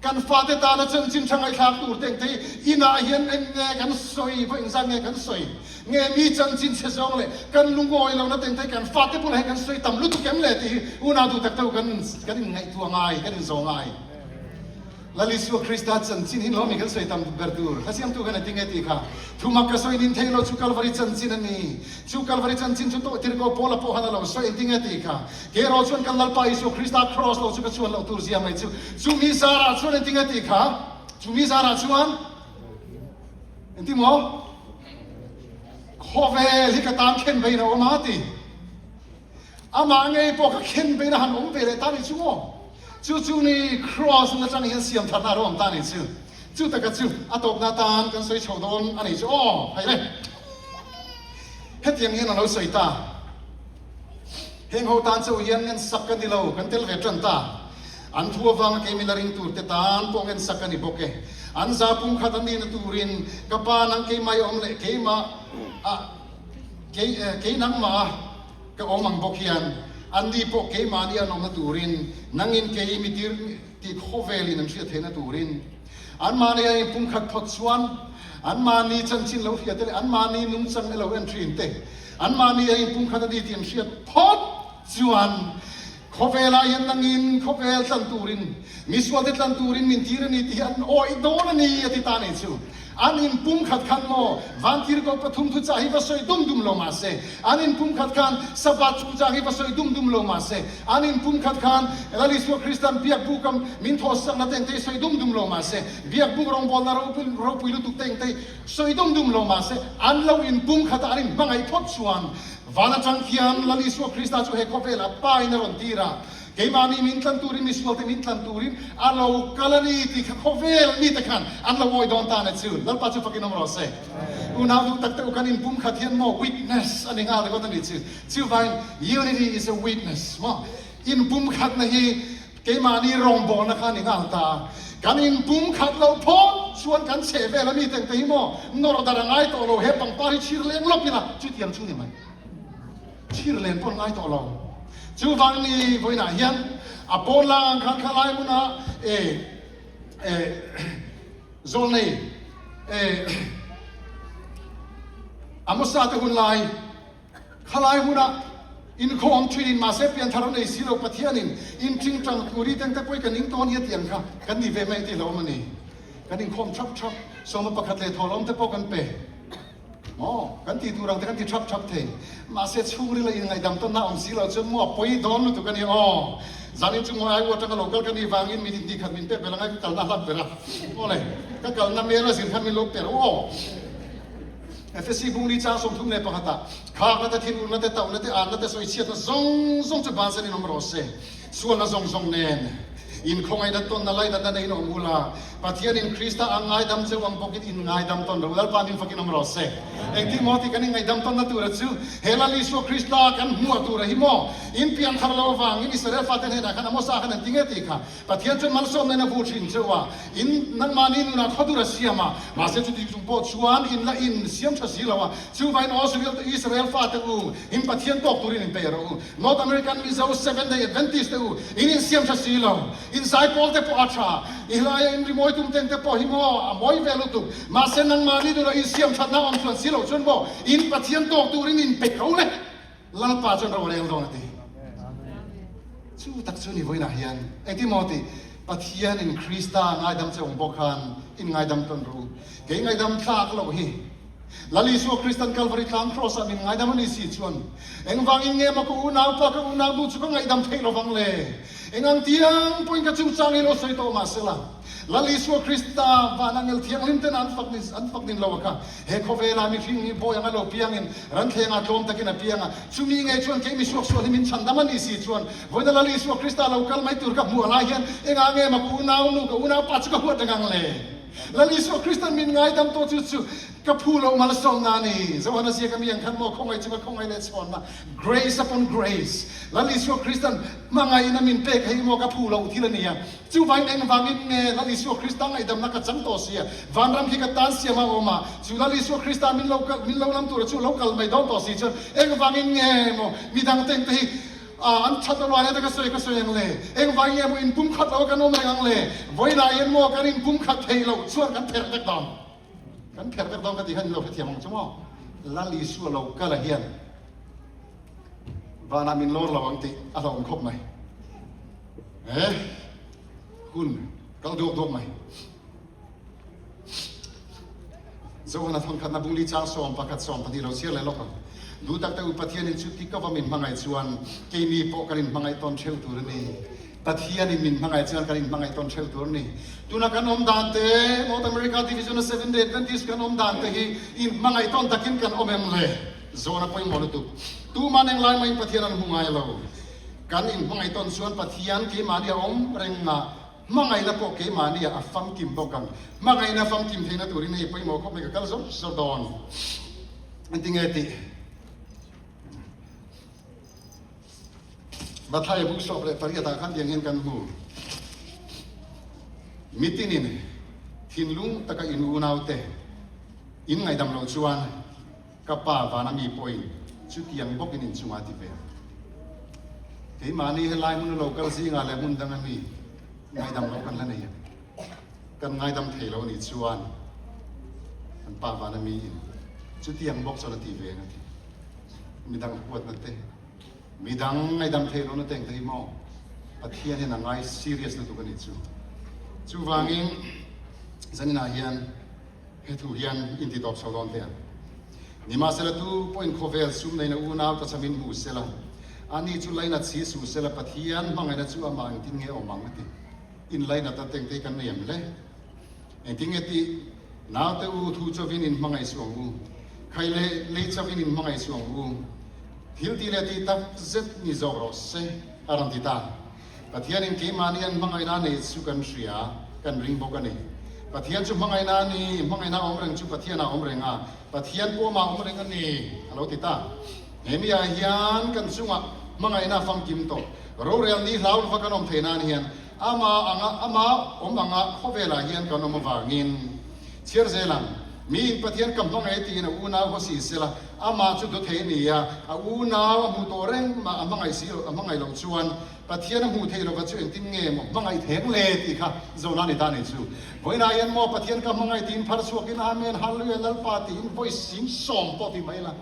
Kan fate tana chanchin tha ngaihthlak tur te engte hi inah hian eng nge kan sawi, vawi engzat nge kan sawi? Nge mi chanchin chhe zawng leh kan lungawi lohna te engte hi kan fate bulah hian kan sawi tam lutuk em le tih hi unau duh tak te kan kan inngaihtuah ngai, kan inzawh ngai. Lal Isua Krista chanchin hi lawmi kan sawi tam ber tur. Hla siamtu khan a ti nge tih kha. Thumak ka sawi nin thei lo chu Kalvari chanchin a ni. Chu Kalvari chanchin chu tawh tir ko Paula pawh khan a lo sawi an ti nge tih kha. Kei erawh chuan kan Lalpa Isua Krista Kraws lo chu ka chuan loh tur zia mai chu. Chumi zarah chuan an ti nge tih kha. Chumi zarah chuan an ti maw? Khawvel hi ka tan khen vein a awm a ti. Amah ngei pawh ka khen bein a han awm ve leh ta ni chu maw? Chu chu ni Kraws na chang hian siam thatna a lo awm ta ni chu. Chu taka chu a tawpna atan kan sawi chho dawn a ni chu aw. Hei le. Hetiang hian a lo sawi ta. Heng ho tan chauh hian ngen sak ka ni lo, kan tel ve tan ta. An thu avanga kei min la ring tur te tan pawh ngen sak ka ni bawk e. An za pum khat an nihna turin ka pa nang keimah i awm leh keimah a kei kei nangmah a Ka awm ang bawk hian anni pawh keimahni an awmna turin, nangin kei mi tir tih khawvelin an hriat theihna turin, anmahni a inpumkhat phawt chuan anmahni chanchin lo hria te leh anmahni nungchang elo en thin te, anmahni a inpumkhat a ni tih an hriat phawt chuan khawvelah hian nangin khawvel tlan turin, misualte tlan turin min tir a ni tih hi an awih dawn a ni a ti ta nih chu. An in pumkhat khan maw Vantirhkoh pathum thuchah hi va sawi dum dum lo mah se, an in pumkhat khan Sabbath chungchang hi va sawi dum dum lo mah se, an in pumkhat khan Lal Isua Kristan biakbuk a min thawhsakna te engte hi sawi dum dum lo mah se, biakbuk rawngbawlna ropui ropui lutuk te engte hi sawi dum dum lo mah se, an lo in pumkhat a an in hmangaih phawt chuan van atang khian Lal Isua Krista chu he khawvelah Pa in a rawn tir a. Keimahni min tlan turin, misual te min tlan turin a lo kal a ni tih kha khawvel mite khan an lo awi dawn ta a ni chu. Lalpa chu fakin awm rawh se. Unau duh tak te u kan inpumkhat hian maw witness a ni nghal ringawt a ni chu. Chuvangin unity is a witness maw inpumkhatna hi Keimahni rawngbawlna kha ni nghal ta. Kan inpumkhat loh phawt chuan kan chheh vel a mi tengte hi maw nawr dar a ngai tawh lo, he pangpar hi chhir leng lawp ila chutiang chu ni mai. Chhir len pawh an ngai tawh lo. Chuvang ni vawiinah hian a pawn lang ang khan khalai hmuna e e zawlnei e Amosa te hun lai Khalai hunah inkhawm thinin mahse pianthar a nei si lo Pathianin inṭingṭang turi tengte pawh i kan ning tawn hi a ti ang kha kan ni ve mai tih hlauhawm a ni. Kan inkhawm ṭhap ṭhap, sawma pakhat leh thawhlawm te pawh kan pe maw? Kan tih tur ang te kan ti ṭhap ṭhap thei. Mahse chhungrila inngaihdam tawnna awm si lo chuan maw a pawi dawn lutuk a ni aw. Zanin chu ngawi ai u aṭanga lo kal ka nih vangin min inti khat min pek vel angai ka kalna hlat ber a. Aw le, ka kalna mel a zir khan min lo pe rawh aw. Efesi bungli chang 31 ah, Khakna te, thinurna te, tauhna te, anna te, sawichhiatna zawng zawng chu bansan in awm rawh se. Sualna zawng zawng nen inkhawngaihna tawnna lainatna neiin awm ula, Pathianin Krista a ngaidam cheu ang bawkin in ngaidam tawn rawh u. Lalpa min fakin awm rawh se. Engtin maw tih kan inngaihdam tawnna tura chu he Lal Isua Krista kan hmuah tura hi maw? In pianthar lo avangin Israel fate hnenah khan Amosa khan an ti nge tih kha Pathian chuan malsawmna in a vu thin cheu a, in nangmahni nunah khawdur a siam a, mahse chuti chung pawh chuan in la in siam tha si lo a, chuvangin Awsriel te Israel fate u, in Pathian tawk turin in pe rawh u. North American Mizo Seventh Day Adventist te u, in in siam tha si lo, in zaipawl te pawh a tha, i hlaia in rimawi tum teng te pawh hi maw a mawi ve lutuk, mahse nangmahni nunah in siam thatna awm chuan si lo chuan maw in Pathian tawk turin in pe ro le. Lalpa chuan ro a rel dawn a ti. Chu tak chu ni vawiinah hian engtin maw ti? Pathianin Krista ngaidam che awng bawk khan in ngaidam tawn rawh u. Kei ngaidam thlak loh hi Lal Isua Kristan Kalvari tlang Kraws ah min ngaidam a ni si chuan engvangin nge maw ka unaupa ka unaunu chu ka ngaihdam theih lovang le? Engang tiang pawhin ka chungchang hi lo sawi tawh mahsela Lal Isua Krista van angel thianghlim ten an fak an fak nin lo a kha. He khawvela mihring hi bawi anga lo piangin ranthlengah tlawm takin a piang a, chumi ngei chuan kei misuaksual hi min chhandam a nih si chuan vawiina Lal Isua Krista lo kal mai tur ka hmuh lai hian engah nge maw ka unau nu, ka unau pa chu ka huat reng ang le? Lal Isua Kristan min ngaidam tawh chu chu ka phu loh malsawmna a ni. Johana ziak ami ang khan maw khawngaih chu ka khawngaih leh chhawnna, grace upon grace, Lal Isua Kristan hmangaihna min pek hei maw ka phu loh thil a ni a. Chuvangin engvangin nge Lal Isua Krista ngaihdamna ka chang tawh sia? Vanram khi ka tan siam a awm a, chu Lal Isua Krista min lo min lo lam tura chu lo kal mai dawn tawh si chuan engvangin nge maw midang teng te hi an that a ruai te ka sawi ka sawi ang le? Engvangin nge maw inpumkhat lo a kan awm reng ang le? Vawilah hian maw kan inpumkhat theih loh chuan kan pherh vek dawn. Kan pherh vek dawn ka tih khan in lo hrethiam ang chu maw? Lal Isua lo kal a hian vanah min lawr lo ang tih a hlauhawm khawp mai. He hun kal duak duak mai. Johana thawnkhatna bungli chang 11 12 lo chhiar leh lawk ang. Duh tak te u Pathianin chu ti kova min hmangaih chuan keini pawh kan inhmangaih tawn theuh tur a ni. Pathianin min hmangaih chuan kan inhmangaih tawn theuh tur a ni. Tuna kan awm dan te, North America Division a Seventh Day Adventist kan awm dan te hi inhmangaih tawn takin kan awm em le? Zawn a pawimawh lutuk. Tuman englai maiin Pathian an hmu ngai lo. Kan inhmangaih tawn chuan Pathian keimahni a awm reng a, hmangaihna pawh keimahni ah a famkim bawk ang. Hmangaihna famkim theihna turin hei pawimawh khawp mai ka kal zawr zawr dawn. Engtinge tih? Mathaia bu 18 ah khan tiang hian kan hmu. Mitinin thinlung taka in unaute in ngaihdam loh chuan Ka pa vana mi pawhin chutiang bawkin inchungah a ti ve. Keimahni helai hmun a lo kal zingah leh hmun danga mi ngaidam loh kan la nei a. Kan ngaidam thei lo anih chuan kan pa vana mi in chutiang bawk chuan a ti ve ang a ti. Midang huatna te, midang ngaidam thei lohna te engte hi maw Pathian hian a ngai serious lutuk anih chu. Chuvangin zaninah hian He thu hian in ti tawp chho dawn teh ang. Nimahsela tu pawhin khawvel sum neina unau ta cham in hmu sela, ani chu lainat si su sela Pathian hmangaihna chu amah engtin nge awm ang a ti. In lainat a tengte hi kan nei em le? Engtin nge tih? Naute u thu chauhin in hmangaih suh ang u. Khai leh lei chauhin in hmangaih suh ang u. Thil ti leh tih tak zet ni zawk rawh se, a rawn ti ta. Pathianin keimahni an hmangaihna nei chu kan hria, kan ring bawk a ni. Pathian chu hmangaihna a ni, hmangaihna awm reng chu Pathianah awm reng a, Pathian pawh amah awm reng a ni, a lo ti ta. He mi ah hian kan chungah hmangaihna a famkim tawh. Rorel ni hlau lova kan awm theih nan hian ama anga ama awm anga khawvelah hian kan awm avangin chhiar zel ang. Miin Pathian ka hmangaih tiin a unau haw si sela, amah chu dawt thei a ni a, a unau a hmuh tawh reng mah a hmangaih si a hmangaih loh chuan Pathian a hmuh theih lova chu engtin nge maw hmangaih theng le tih kha zawhna a ni ta a ni chu. Vawiinah hian maw Pathian ka hmangaih tiin phar chhuakin Amen Hallelujah Lalpa tiin vawi 70 pawh ti mai la.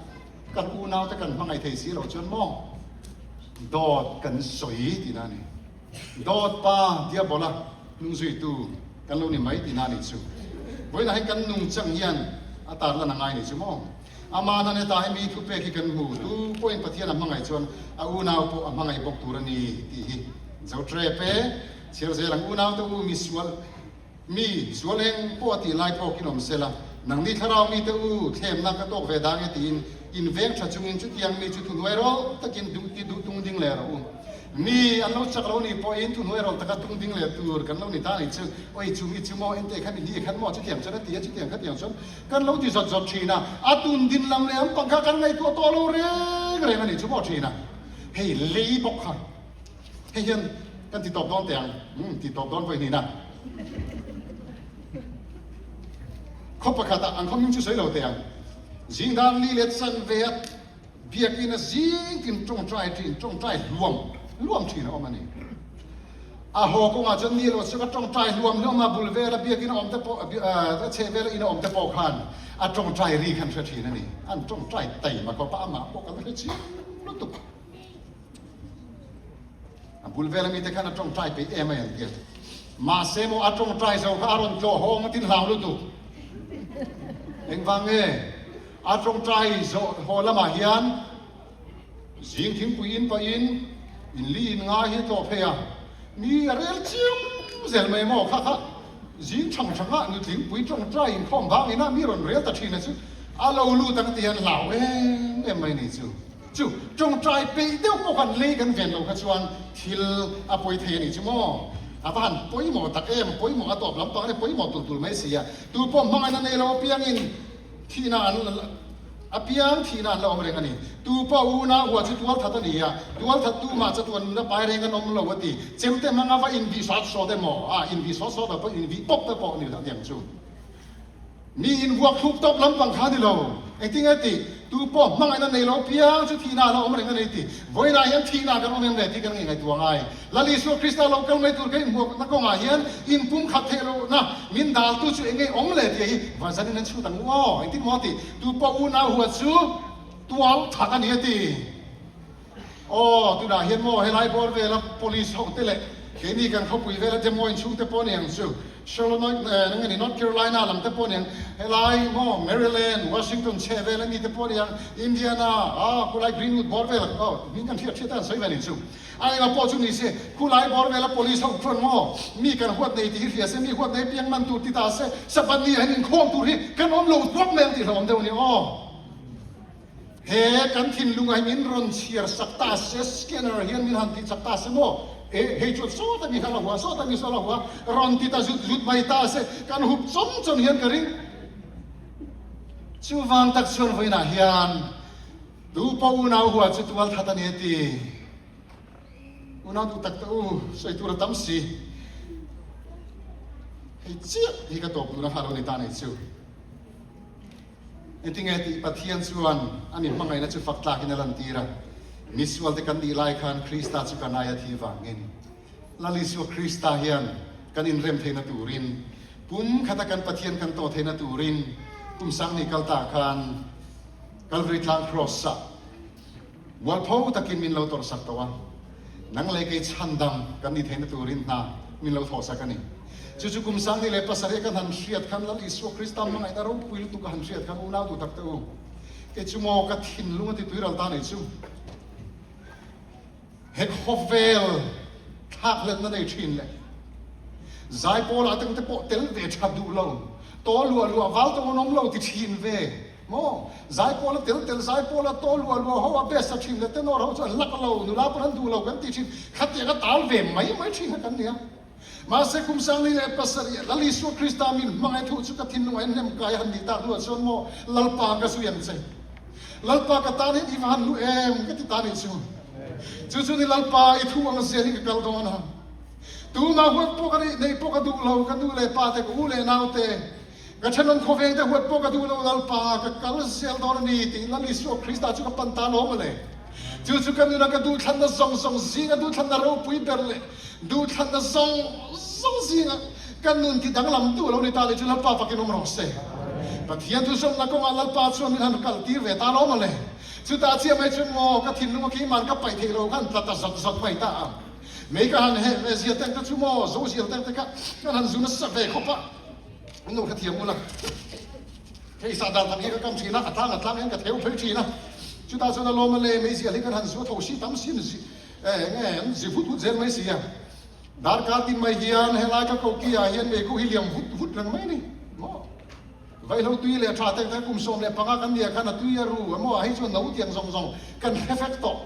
Kan unaute kan hmangaih thei si lo chuan maw dawt kan sawi tihna a ni. Dawt pa Diabola hnungzuitu kan lo ni mai tihna a ni chu. Vawiinah hian kan nungchang hian a tarlan a ngai ni chu maw. Amah nan hetah hi mi thupek hi kan hmu, tu pawhin Pathian a hmangaih chuan a unau pawh a hmangaih bawk tur a ni tih hi zo trep e. Chhiar zel ang unaute u misual. Mi sual eng pawh a tih lai phawkin awm sela, nangni thlarau mite u thlemna ka tawk ve dang e tiin in veng tha chungin chutiang mi chu thuhnuai rawlh takin duh ti duh tung ding leh rawh u. Mi an lo chak lo nih pawhin thuhnuai rawlh taka tung ding leh tur kan lo ni ta ni chu, oi chu mi chu maw ente khan i ni khan maw chutiang chuan a ti a chutiang khatiang chuan kan lo ti zawt zawt thin a, a tun din lam leh an pang kha kan ngaihtuah tawh lo reng reng a ni chu maw thin a, hei lei bawk kha. Hei hian kan ti tawp dawn teh ang, umm ti tawp dawn vawi hnihna. Khaw pakhatah an khaw hming chu sawi lo teh ang. Zingdan li leh chanve a biakina zing tin tawngtai thin, tawngtai hluam hluam thin a awm a ni. A haw kawngah chuan ni erawh chu ka tawngtai hluam hluam a, bul vela biakina awm te pawh, a chheh vela ina awm te pawh khan a tawngtai ri khan hre thin a ni. An tawngtai taima khawp a, amah pawh kan hre chiang lutuk. A bul vela mite khan a tawngtai peih em a entir. Mahse maw a tawngtai zo kha a rawn tlawh hawng a tin hlau lutuk. Engvang nge? A tawngtai zawh haw lamah hian zing thingpui in pahin in li in nga hi a tlawh phei a. Mi a rel chiam zel mai maw kha kha zing thang thanga nutlingpui tawngtai inkhawm vangin a mi rawn rel ta thin a chu a lo lut ang tih an hlau em em mai ni chu. Chu tawngtai peih deuh pawh khan lei kan ven lo kha chuan thil a pawi thei a nih chu maw? A va han pawimawh tak em, pawimawh a tawp lampang a ni, pawimawh tul tul mai si a. Tu pawh hmangaihna nei lo apiangin thihna an apiang thihna an la awm reng a ni. Tu pawh unau hua chu tual that a ni a, tual that tu mah chatuan nuna pai reng an awm lo a ti. Chemte hmanga va invih sawt sawt emaw, a invih sawt sawt lo pawh invih pawp te pawh a ni a niang chu. Mi invuak thluk tawp lampang kha a ni lo. Engtinge tih? Tu pawh hmangaihna nei lo piang chu thihna a la awm reng a ni tih. Vawiinah hian thihna kan awm em le tih kan ngaihtuah ngai. Lal Isua Krista lo kal mai tur ka inhmuakna kawngah hian inpumkhat theih lohna min daltu chu enge awm le tih hi vazanin an chhut ang u aw. Engtin maw tih? Tu pawh unau hua chu tual that a ni a ti. Aw, tunah hian maw helai bawr vela police ho te leh keini kan khawpui vela Des Moines chhung te pawh ni ang chu, Charlotte nge ni North Carolina lam te pawh ni ang, helai maw Maryland, Washington chheh vela mi te pawh ni ang, Indiana, ah khulai Greenwood bawr vela aw hming kan hriat hriat a an sawi ve ni chu. A engah pawh chu ni se, khulai bawr vela police ho chuan maw mi kan huat nei tih hi hria se, mi huat nei piang man tur ti ta se, Sabbath ni ah hian inkhawm tur hi kan awm lo duak mai ang tih hlauhawm deuh a ni aw. He kan thinlung ah hi min rawn chhiar sak ta se, scanner hian min han tih chak ta se maw? E, hei chuan sawta mi kha la hua, sawta mi saw la hua, rawn ti ta zut zut mai ta se, kan hup chawm chawm hian ka ring. Chuvang tak chuan vawiinah hian tu pawh unau hua chu tual that a ni a ti. Unau duh tak te u, sawi tur a tam si. Hei chiah hi ka tawp duhna kha lo ni ta nei chu. Engtinge tih Pathian chuan a mi hmangaihna chu fak tlakin a lantir a. Misualte kan nih lai khan Krista chu kan aia thi vangin Lal Isua Krista hian kan inrem theihna turin, pum khata kan Pathian kan tawh theihna turin kum sanghnih kal ta khan Kalvari tlang Kraws-ah Mualpho takin min lo tawrhsak tawh a, nang leh kei chhandam kan ni theihna turin hna min lo thawhsak a ni. Chu chu kum 2007 kan han hriat khan Lal Isua Krista hmangaihna ropui lutuk a han hriat khan unau duh tak te u, kei chu maw ka thinlung a ti tuiral ta nei chu. He khawvel thlakhlelhna nei thin leh zaipawl ah te pawh tel ve tha duh lo, taw luah luah val tawng an awm lo ti thin ve. Maw? Zaipawla tel tel, zaipawla taw luah luah ho a best a thin leh tenor ho chu an lak lo, nula pawn an duh lo kan ti thin. Khatiang a tal ve mai mai thin kha kan nia. Mahse kum 17 Lal Isua Krista min hmangaih thu chu ka thinlungah in hnem kai a han nih tak hnuah chuan maw Lalpa ka zui ang che. Lalpa ka tan hian i va han hlu em ka ti ta nih chu. Chu chu ni Lalpa i thu ang zel hi ka kal dawn a. Tunah huat pawh ka neih pawh ka duh lo, ka nu leh pa te, ka u leh nau te, Ka thenawm khawveng te huat pawh ka duh lo Lalpa, ka kal zel dawn a ni tiin Lal Isua Krista chu ka pan ta lawm a le. Chu chu ka nuna ka duhthlanna zawng zawng zinga duhthlanna ropui ber leh duhthlanna zawng zawng zinga ka nun ti danglamtu a lo ni ta leh chu Lalpa fakin awm rawh se. Pathian thuzawmna kawngah Lalpa chuan min han kal tir ve ta lawm a le. Chutah chiah mai chuan maw ka thinlunga keiman ka paih theih lo khan tla ta zawt zawt mai ta a. Mei ka han heh ve zia teng te chu maw zo zial teng te kha kan han zu nasa ve khawp a. An lo hrethiam ula, hei sahdal tak hi ka kam thin a, a tlang a tlang hian ka theu phei thin a, chutah chuan a lawm a le meizial hi kan han zu a tho si tam si an zi eh nge an zi vut vut zel mai si a, darkar tin mai hian helai ka koki ah hian meikhu hi liam vut vut reng mai a ni maw? Vaihlo tui leh tha tek tek kum 15 kan nia khan a tui a ru a maw ah hei chuan no tiang zawng zawng kan hre vek tawh.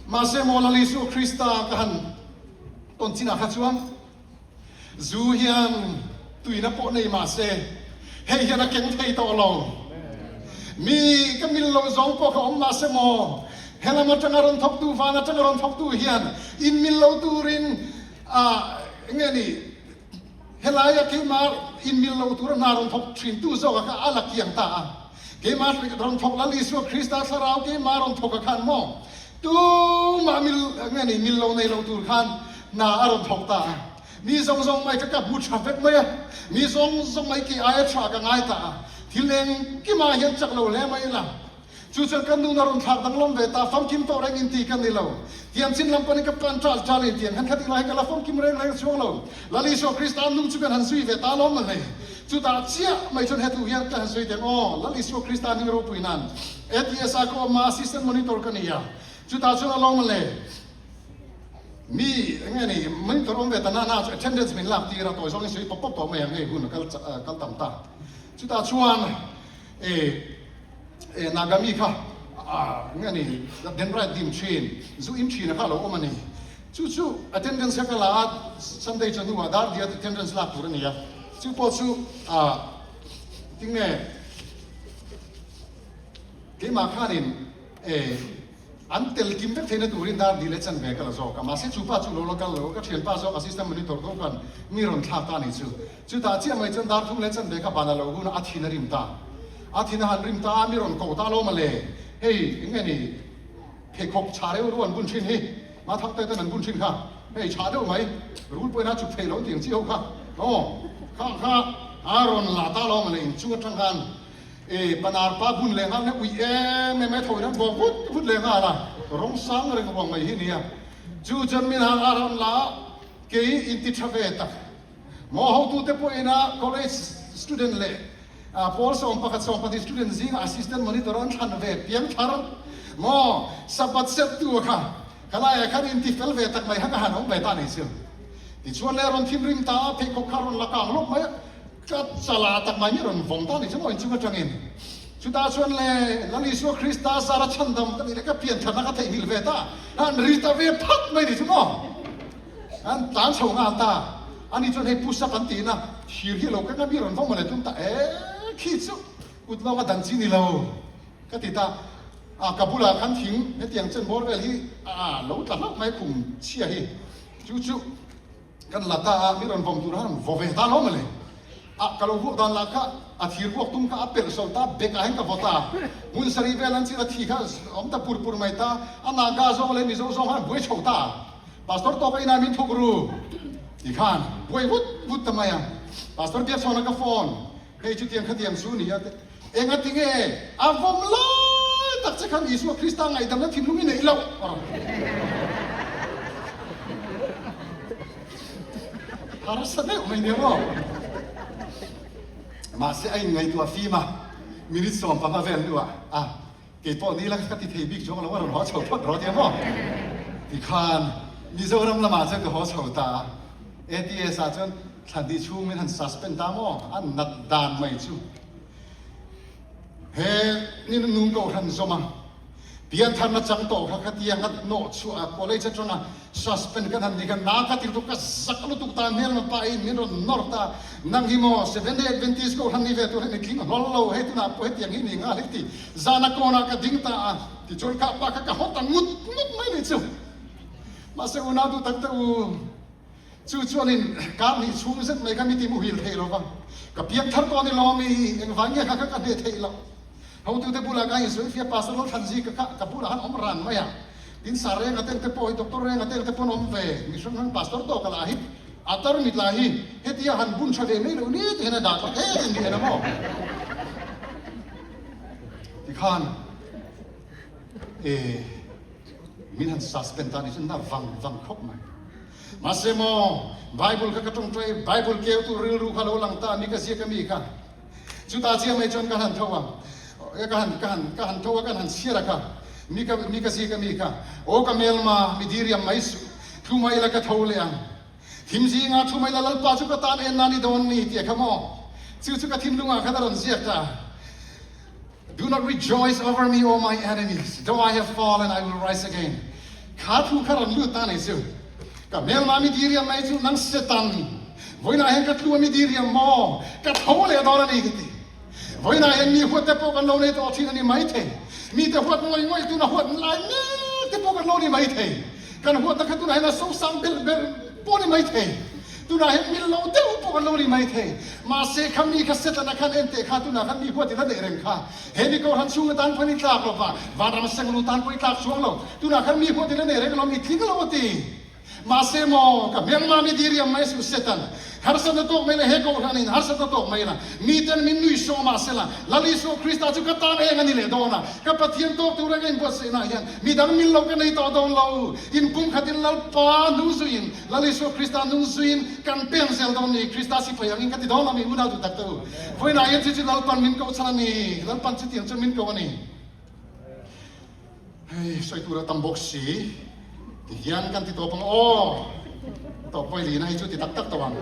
Mahse maw Lal Isua Krista ka han tawn chinah kha chuan Zu hian tuina pawh nei mah se, hei hian a keng thei tawh lo. Mi ka mil lo zawng pawh kha awm mah se maw, helam atanga rawn thawktu, van atanga rawn thawktu hian in mil lo turin ah nge ni, helaia keimah in mil lo tura hna rawn thawk thintu zawka kha a la kiang ta a. Keimah rawn thawk Lal Isua Krista thlarau keimah rawn thawk a khan maw, Tumah mil nge ni mil lo nei lo tur khan hna a rawn thawk ta a. Mi zawng zawng mai ka ka hmu tha vek mai a, mi zawng zawng mai kei aia tha ka ngai ta a. Thil engkimah hian chak lo hle mai ila. Chu chuan ka nun a rawn thlak danglam ve ta, famkim tawh reng inti ka ni lo. Tiang chin lam panin ka pan ṭal ṭal in tiang han khat ila hi ka la famkim reng reng chuang lo. Lal Isua Krista nung chu kan han zui ve ta lawm mai. Chutah chiah mai chuan hetu hian ka han sawi teng aw, Lal Isua Krista hming ropui nan ATS a ka awm a, Assistant Monitor ka ni a, chutah chuan a lawm le mi eng nge ni monitor awm ve ta na na chu attendance min lak tir a, tawi zawngin sawi pawp pawp tawh mai ang hei hun a kal kal tam ta. Chutah chuan e e Nagami kha a eng nge ni dendrite dim thin, zu in thin a kha a lo awm a ni. Chu chu attendance kha ka la a, Sunday chawhnuah dar diat attendance lak tur a ni a, chu pawh chu ah tinge keimah khanin eh an tel kim vek theihna turin dar dil leh chan ve ka la zawk a, mahse chu pa chu lo la kal lo, ka thianpa zawk assistant monitor tho khan mi rawn thlak ta a nih chu. Chutah chiah mai chuan dar thum leh chan ve kha ban a lo hun a, a thin a rim ta, a thin a han rim ta a, mi rawn ko ta lo mawle, hei enge ni pheikhawk chha reuh reuh an bun thin hi, Ma thak te ten an bun thin kha, hei chhah deuh mai, rul pawhin a chuk thei lo tiang chi ho kha, aw kha kha a rawn la ta lo ang le inchung atang khan e panar pa bun leh nghal nge ui em em e tho in an bawk vut vut leh nghal a, rawng sang reng ruang mai hi nia, chu chuan min han a rawn la a, kei inti tha ve tak. Maw hotute pawhin a college student leh pawl 11 12 student zingah assistant monitor an thlan ve piang thar maw Sabbath set tu a kha khalaiah khan inti fel ve tak mai kha ka han awm ve ta ni chu. Tichuan le rawn thinrim ta a pheikhawk kha rawn la kang lawk mai a ka chala tak mai mi rawn vawm ta ni chu maw inchung atangin. Chutah chuan le Lal Isua Krista zara chhandam ka nih leh ka piantharna ka theihnghilh ve ta han ri ta ve phat mai ni chu maw. An tlan chho nghal ta. Ani chuan hei push up an tiin a, thir hi a lo keng a, mi rawn vawm mawle tum ta e khi chu kut lawng a dan chi ni lo ka ti ta. A ka bulah khan thing hetiang chen bawr vel hi a lo tla hlauh mai khum chhia hi chu chu kan la ta a, mi rawn vawm tur han vaw ve ta lo mawle. A ka lo vuak dan lah kha a thir vuak tum kha a pelh sawl ta, bek ah hian ka vaw ta. Hmun sarih vel an chin a thi kha awm ta pur pur mai ta. A Naga zawng leh Mizo zawng khan an buai chho ta. Pastor tawka inah min thawk ru ti khan buai vut vut ta mai a. Pastor Biakchhawna ka phone, hei chutiang khatiang chu ni a te. Enga tinge a vawm lai tak che khan Isua Krista ngaihdamna thinlung i neih loh a rawn ti. Harsa deuh mai nia maw? Mahse a inngaihtuah fim a, minute 15 vel hnuah a Kei pawh ni la ka ti thei bik chuang lo a rawn haw chho phawt rawh tia maw? Tikhan Mizoram lamah chuan ka haw chho ta a, ATS ah chuan thla hnih chhung min han suspend ta maw? A nat dan mai chu. He ni nung kohhran zawm a, piantharna chang tawh kha khatiang a hnawh chhuah a, college atanga suspend kan han ni kha na ka ti lutuk, ka zak lutuk ta hmel ma pa in min rawn nawr ta, nang hi maw Seventh Day Adventist kohhran ni ve tur hian i tling hlawl lo, hei tunah pawh hetiang hi ni nghal hi ti zana kawnah ka ding ta a, tichuan kha pa kha ka haw ta ngut ngut mai ni chu. Mahse unau duh tak te u. Chu chuanin kar hnih chhung zet mai kha mi ti muhil thei lo va, ka piang thar tawh a ni lawm i, engvang nge kha kha ka hneh theih loh? Hotute bulah ka insawifiah Pastor Lalthanzi ka kha ka bulah han awm ran mai a, tin Sir Renga te te pawh hi Doctor Renga te te pawh an awm ve, mi hrang hrang Pastor tawk a lah hi a tarmit lah hi hetia han bun tha ve mai loh ni ti hian a dah tawh em em ni a maw? Tikhan e min han suspend ta ni chu na vang vang khawp mai. Mahse maw, Bible kha ka tawngtai, Bible keutu rilru kha lo lang ta a mi ka ziak a mi kha. Chutah chiah mai chuan ka han tho a, ka han, ka han, ka han tho a, kan han chhiar a kha, mi ka, mi ka ziak a mi kha. Aw ka melma, mi diriam mai suh, thu mai ila ka tho leh ang. Thim zinga thu mai la Lalpa chu ka tan en na ni dawn ni tih a kha maw? Chu chu ka thinlungah khan a rawn ziak ta. Do not rejoice over me, O my enemies, though I have fallen, I will rise again. Kha thu kha rawn lut ta nei chu. Ka hmelma mi diriam mai chu nang Satan, vawiinah hian ka tlu a mi diriam maw? Ka tho leh dawn a ni ka ti. Vawiinah hian mi huat te pawh kan lo nei tawh thin a ni maithei. Mite huat ngawih ngawih tuna huat lai mek te pawh kan lo ni maithei. Kan huatna kha tunah hian a sosang belh belh pawh a ni maithei. Tunah hian mil lo deuh pawh kan lo ni maithei. Mahse kha mi kha Setana khan en teh kha tunah khan mi huatin a neih reng kha. He mi kohhran chhung atan pawhin i tlak lo va, vanram senglu tan pawh i tlak chuang lo. Tunah khan mi huatin a neih reng alawm, i tling lo a ti. Mahse maw, ka hmelma mi diriam mai suh Setan. Harsatna tawk mai la he kohhranin harsatna tawk mai la, miten min nui sawm ah sela, Lal Isua Krista chu ka tan eng a ni leh dawn a, ka Pathian tawk tura ka inbuatsaihna ah hian midang mil lo ka nei tawh dawn lo. Inpumkhatin Lalpa nung zuiin, Lal Isua Krista nung zuiin kan peng zel dawn ni, Krista sipai angin ka ti dawn lo mi unau duh tak te u. Vawiinah hian chu chu Lalpan min koh chhan a ni, Lalpan chutiang chuan min koh a ni. Hei sawi tur a tam bawk si, ti hian kan ti tawp ang aw. Tawp pawi lina hi chu ti tak tak tawh ang.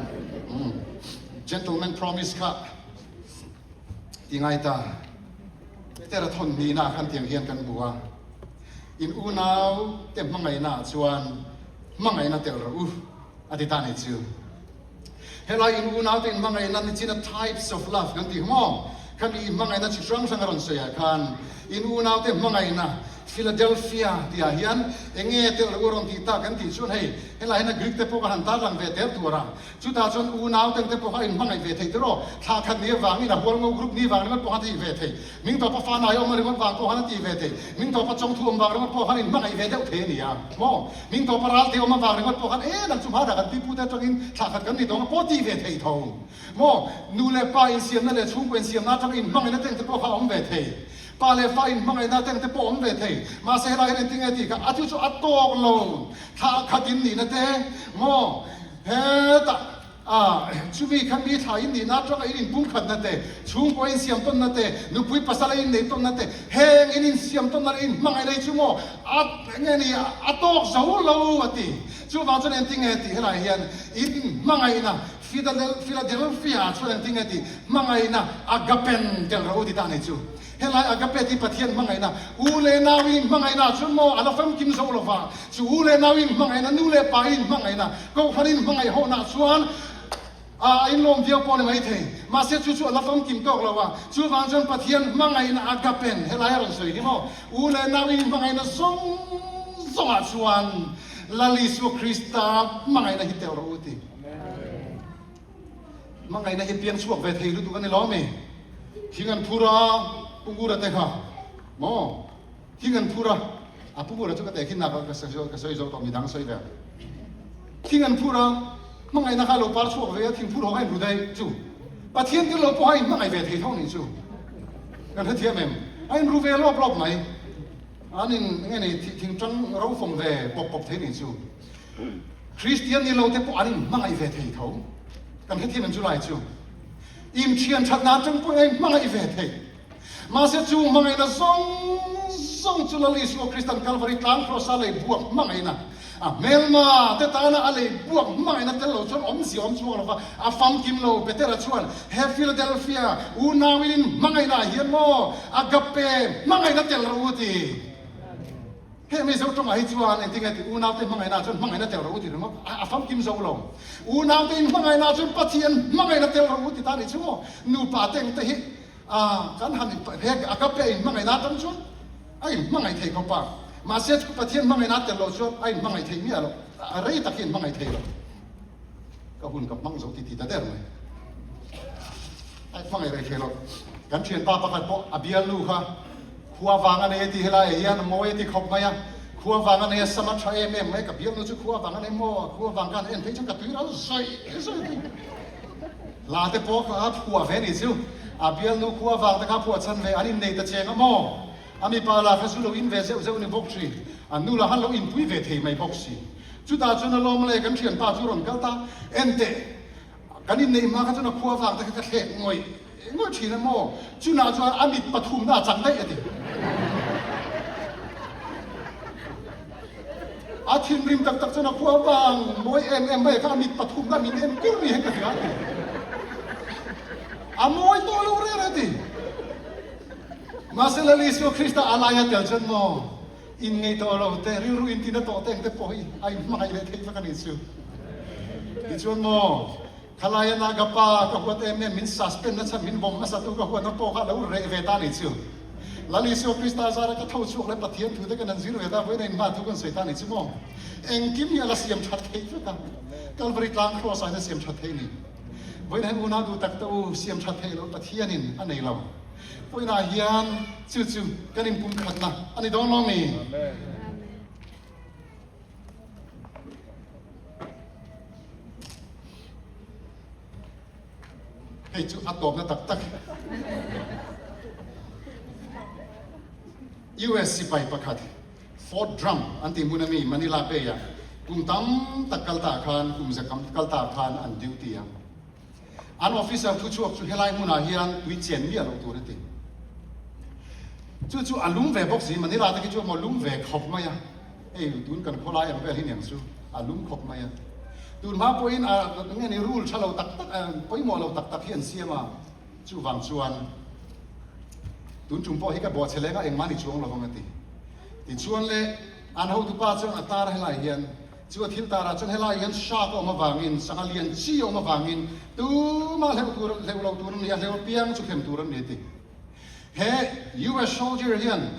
Gentleman promise kha ti ngai ta. Petera thawn nihna khan tiang hian kan hmu a. In unau te hmangaihna ah chuan hmangaihna tel rawh u a ti ta ni chu. Helai in unau te in hmangaihna nichina types of love kan tih maw? Khami i hmangaihna chi hrang hrang a rawn sawi ah khan in unau te hmangaihna Philadelphia tih ah hian eng nge tel rawh u rawn tih tak kan tih chuan hei helai hian a Greek te pawh ka han tarlang ve ter tur a chutah chuan unau ten te pawh kha in hmangaih ve thei tiraw thla khat ni avangin a hualngo group ni vang ringawt pawh khan a tih ve thei Ming tawpa fa nai awm ringawt vang pawh khan a ti ve thei. Ming tawpa chawngthu awm vang ringawt pawh khan in hmangaih ve deuh thei a ni a maw? Ming tawpa ralte awm avang ringawt pawh khan e nang chu hmanah kan pipute atangin thlah khat kan ni tawng a pawh ti ve thei tho maw? Nu leh pa insiamna leh chhungkaw insiamna atanga in hmangaihna teng te pawh kha a awm ve thei. Pa leh fa in hmangaihna teng te pawh a awm ve thei. Mahse helai hian engtin nge tih kha a chu chu a tawk lo. Thlah khat in nihna te maw? Hetah. A, chumi kha mi thla in nihna atanga in inpumkhatna te, chhungkaw insiam tawnna te, nupui pasal a inneih tawnna te, heng in insiam tawnna leh inhmangaih lei chu maw a nge ni a tawk zo lo a ti. Chuvang chuan engtin nge tih helai hian in inhmangaihna Philadelphia ah chuan engtin nge tih hmangaihna agapen tel rawh u ti ta a ni chu. Helai agape tih Pathian hmangaihna u leh nau in hmangaihna ah chuan maw a la famkim zo lo va, chu u leh nau in hmangaihna, nu leh pa in hmangaihna, Kohhran in hmangaih hawhna ah chuan a inlawm viau pawh a ni maithei. Mahse chu chu a la famkim tawk lo a, chuvang chuan Pathian hmangaihna agapen helai a rawn sawi hi maw u leh nau in hmangaihna zawng zawng ah chuan Lal Isua Krista hmangaihna hi tel rawh u ti. Hmangaihna hi piang chhuak ve thei lutuk a ni lo ami? Thing an phur a, Pu Ngura te kha maw? Thing an phur a, a Pu Ngura chu ka tehkhin nak a, ka sawi zo tawh midang sawi ve. Thing an phur a, hmangaihna kha a lo par chhuak ve a, thing phur ho kha a inru daih chu. Pathian tir lo pawh kha a inhmangaih ve thei tho nih chu. Kan hrethiam em? A inru ve lawp lawp mai. An in nge ni thing tang ro fawm ve pawp pawp thei nih chu. Kristian ni lo te pawh an inhmangaih ve thei tho. Kan hrethiam em chu lai chu. Inthian thatna atang pawhin a inhmangaih ve thei. Mahse chu hmangaihna zawng zawng chu Lal Isua Kristan Kalvari tlang Krosa lei buak hmangaihna. A hmelma te tana a lei buak hmangaihna tel lo chuan awmzia awm chuang lo va, a famkim lo. Petera chuan, He Philadelphia unauin in hmangaihna ah hian maw agape hmangaihna tel rawh u a ti. He Mizo tawngah hi chuan engtin nge ti unaute hmangaihna ah chuan hmangaihna tel rawh u ti ringawt a famkim zo lo. Unaute in hmangaihna ah chuan Pathian hmangaihna tel rawh u ti ta nih chu maw nupa te engte hi a kan han he agape in hmangaihna atang chuan A inhmangaih thei khawp a, mahse chu Pathian hmangaihna a tel loh chuan a inhmangaih thei miah lo, a rei tak hi inhmangaih thei lo. Ka hun ka hmang zo ti ti ta der mai. A inhmangaih rei thei lo. Kan thianpa pakhat pawh a bialnu kha khua vang a nei a ti helaiah hian a mawi a ti khawp mai a, khua vang a nei a, sam a tha em em mai, ka bialnu chu khua vang a nei maw, khua vang khan en phei chuan ka tui ral zawih zawih a ti. Hla te pawh kha a phuah ve nih chu, a bialnu khua vang te kha a phuah chhan ve, an innei ta cheng a maw? A mipa lah kha zu lo in ve zeuh zeuh ni bawk thin, an nu lah han lo inpui ve thei mai bawk si. Chutah chuan a lawm le, kan thianpa chu rawn kal ta, enteh, kan inneih hma kha chuan a khua vang te kha ka thlek ngawih ngawih thin a maw? Chunah chuan a mit pathumna a chak daih a ti. A thinrim tak tak chuan a khua vang mawi em em mai kha a mit pathumna min en kur ni hian ka hria a ti. A mawi tawh lo reng a ti. Mahse Lal Isua Krista a laia tel chuan maw inngeih tawh lo te, rilru intina tawh te engte pawh hi a inhmangaih leh theih vek a nih chu. Tichuan maw Khalai a naga pa ka huat em em, min suspend na chhan min vawm hmasa tu ka huatna pawh kha lo reh ve ta nih chu. Lal Isua Krista zara ka tho chhuak leh Pathian thu te kan han zir ve ta, vawiin a inhma thu kan sawi ta nih chu maw. Engkim hi a la siam that theih vek a, Kalvari tlang Kraws ah hian a siam that theih ni. Vawiin hian unau duh tak te u, siam that theih loh Pathianin a nei lo. Vawiinah hian chu chu kan inpumkhatna a ni dawn lo mi? Hei chu a tawpna tak tak. US sipai pakhat Fort Drum an tih hmun ami Manila Bay ah kum tam tak kal ta khan kum za kam kal ta khan an duty a. An officer thuchhuak chu helai hmunah hian tui chen miah loh tur a ti. Chu chu a lum ve bawk si, Manila te khi chu maw lum ve khawp mai a, hei tun kan khawlai ang vel hi niang chu a lum khawp mai a. Tun hma pawhin a nge ni rule tha lo tak tak pawimawh lo tak tak hi an siam a, chuvang chuan tun tum pawh hi ka bawhchhe leng a engmah ni chuang lovang a ti. Tichuan le an hotupa chuan a tar helai hian Chu a thil tarah chuan helai hian shark a awm avangin, sangha lian chi a awm avangin tumah hleuh tur, hleuh lo tur an ni a, hleuh apiang chu hrem tur an ni a ti. He US soldier hian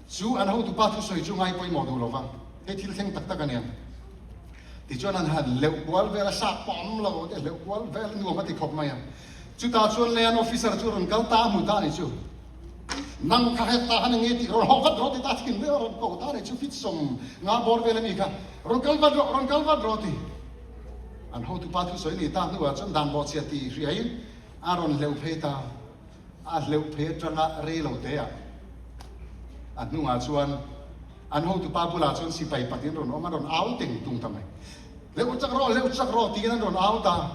chu an hotupa thusawi chu ngai pawimawh duh lova, hei thil thleng tak tak a nia. Tichuan an han hleuh kual vel a, shark pawh a awm lo te hleuh kual vel nuam a ti khawp mai a. Chutah chuan le an officer chu a rawn kal ta a hmu ta a ni chu. Nang kha heta han enge tih rawn hawh vat rawh ti ta thin deuh a rawn ko ta nih chu fit sawm nga bawr vel ami kha rawn kal vat rawh rawn kal vat rawh ti an hotupa thusawi ni ta hnuah chuan dan bawhchhia tih hriain a rawn hleuh phei ta a hleuh phei atanga rei lo te ah a hnungah chuan an hotupa bulah chuan sipai patin rawn awm a rawn au teng tung ta mai hleuh chak rawh hleuh chak rawh tiin an rawn au ta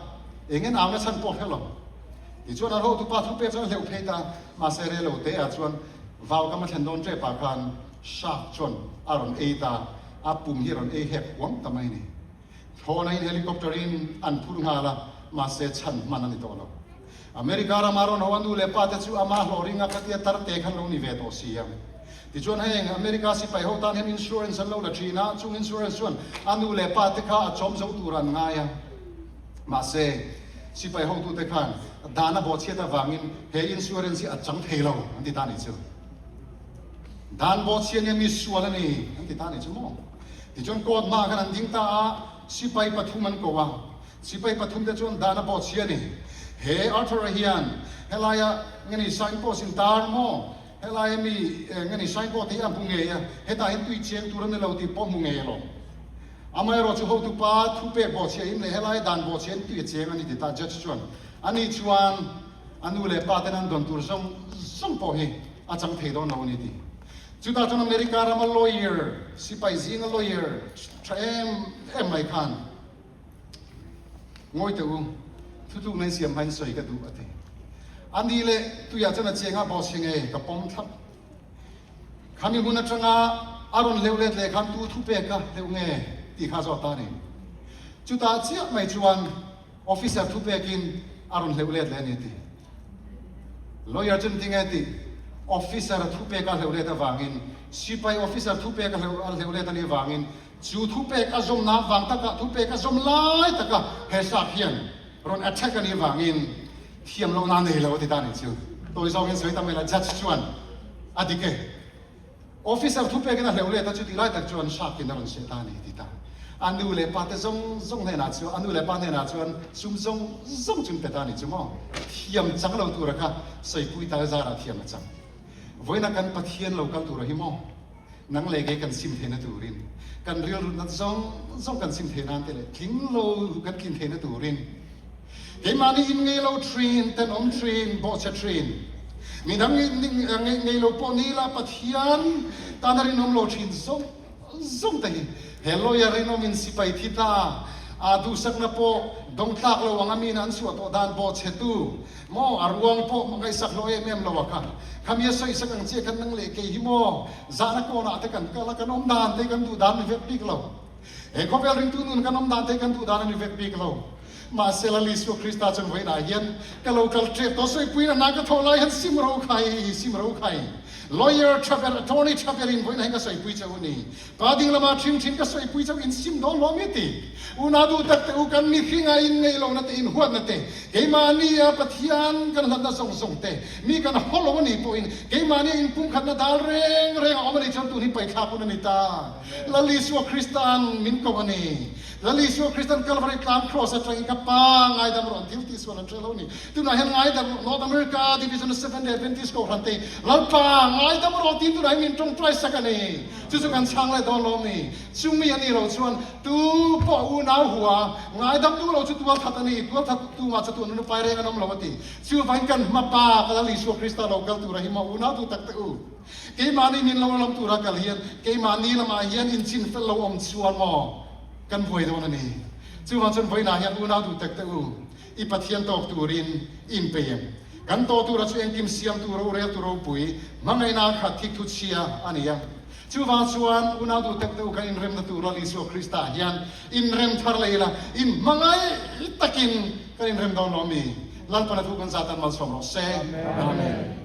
engin au na chhan pawh hre lo. Tichuan a hotupa thu pek chuan a hleuh phei ta, mahse rei lo te ah chuan vau kam a thlen dawn tep ah khan shark chuan a rawn ei ta, a pum hi a rawn ei hek huam ta mai a ni. Thlawhna in helicopter in an phur nghal a, mahse chhan hman a ni tawh lo. America rama rawn ho a nu leh pa te chu ama hlawh ring a khatia tar te khan lo ni ve tawh si a. Tichuan heng America sipai ho tan hian insurance an lo la thin a, chung insurance chuan a nu leh pa te kha a chawm zo tur an ngai a. Mahse, sipai hotute khan dan a bawhchhiat avangin he insurance hi a chang thei lo an ti ta nih chu. Dan bawhchhia nia mi sual a ni an ti ta nih chu maw? Tichuan court hmaah khan an ding ta a, sipai pathum an ko a. Sipai pathumte chuan dan a bawhchhia a ni. He Arthur-a hian helaia nge ni signpost in tar maw? Helaia mi nge ni signboard hi a hmu ngei a, hetah hian tui cheng tur a ni lo tih pawh hmu ngei alawm. Amaherawh chu hotupa thu pek bawhchhiah in leh helai dan bawhchhiah in tui a cheng a ni ti ta judge chuan ani chuan a nu leh pa ten an dawn tur zawng zawng pawh hi a chang thei dawn lo a ni ti. Chutah chuan America rama lawyer sipai zinga lawyer tha em em mai khan ngawi teh u thutlukna in siam hmain sawi ka duh a ti. A ni leh tuiah chuan a cheng a bawhchhe ngei ka pawm thlap. Khami hmun atanga a rawn hleuh let leh khan tu thu pek a hleuh nge? Tih kha zawt ta a ni. Chutah chiah mai chuan officer thupekin a rawn hleuh let leh a ni a ti. Lawyer chu engtin nge tih? Officer thupek a hleuh let avangin, sipai officer thupek a hleuh let a nih avangin chu thupek a zawmna vang taka thupek a zawm lai taka he sap hian rawn attack a nih avangin thiam lohna a nei lo a ti ta a nih chu. Tawi zawngin sawi ta mai la, judge chuan a dik e. Officer thupekin a hleuh let a, chutih lai tak chuan Shark-in a rawn seh ta a ni ti ta. A nu leh pa te zawng zawng hnenah chuan, a nu leh pa hnenah chuan sum zawng zawng chu an pe ta a ni chu maw? Thiam chang lo tura kha sawipui ta zarah thiam a chang. Vawiina kan Pathian lo kal tura hi maw? Nang leh kei kan sim theihna turin, kan rilrutna zawng zawng kan sim theih nan te leh tling lo kan tlin theihna turin, Keimahni in ngei lo thin, tenawm thin, bawhchhe thin. Midang ngei lo pawh ni ila Pathian tana rinawm lo thin zawng zawng te hi he lawyer rinawmin sipai thi ta a duhsakna pawh dawng tlak lo ang a mina an chhuah tawh dan bawhchhe tu maw a ruang pawh ngaihsak hlawh em em lo a kha khami a sawisak ang chiah khan nang leh kei hi maw zahna kawnah te kan kal a kan awm dan te kan duh dan ni vek bik lo. He khawvel ringtu nun kan awm dan te kan duh dan a ni vek bik lo. Mahse Lal Isua Krista chuan vawiinah hian ka lo kal ṭep tawh sawipuiin a hna ka thawh lai hian sim ro khai, sim ro khai. Lawyer ṭha ber, attorney ṭha berin vawiinah hian ka sawipui che u ni. Pa ding lama ṭhing ṭhin ka sawipui che u in sim dawn hlawm i ti. Unau duh tak te u kan mihringa in ngeih lohna te, in huatna te, keimahni a Pathian kan hlatna zawng zawng te, mi kan haw lo a nih pawhin keimahni a inpumkhatna dal reng reng a awm a nih chuan tun hi paithlak hun a ni ta. Lal Isua Krista'n min ko a ni. Lal Isua Krista'n Kalvari tlang Kraws atangin ka Pa ngaidam rawh an thil tih sual an hre lo a ni. Tunah hian ngaidam rawh North America Division Seventh Day Adventist Kohhran te Lalpa ngaidam rawh tiin tunah hian min tawngtai sak a ni. Chu chu kan chhang leh dawn lo a ni. Chumi a nih loh chuan tu pawh unau hua ngaidam duh lo chu tualthat a ni. Tualthat tumah chatuan nun upai reng an awm lo a ti. Chuvangin kan hma Pa ka Lal Isua Krista lo kal tura hi maw unau duh tak te u. Keimahni min lo lam tura kal hian keimahni lamah hian inchin fel lo awm chuan maw kan buai dawn a ni. Chuvang chuan vawiinah hian unau duh tak te u, i Pathian tawk turin i inpei em? Kan tawh tura chu engkim siamtu roreltu ropui, hmangaihna khat thikthu chhia a ni a. Chuvang chuan unau duh tak te u kan inremna tur Lal Isua Krista hian inrem thar leh ila, inhmangaih takin kan inrem dawn lo a mi? Lalpana thu kan zat an malsawm rawh se. Amen.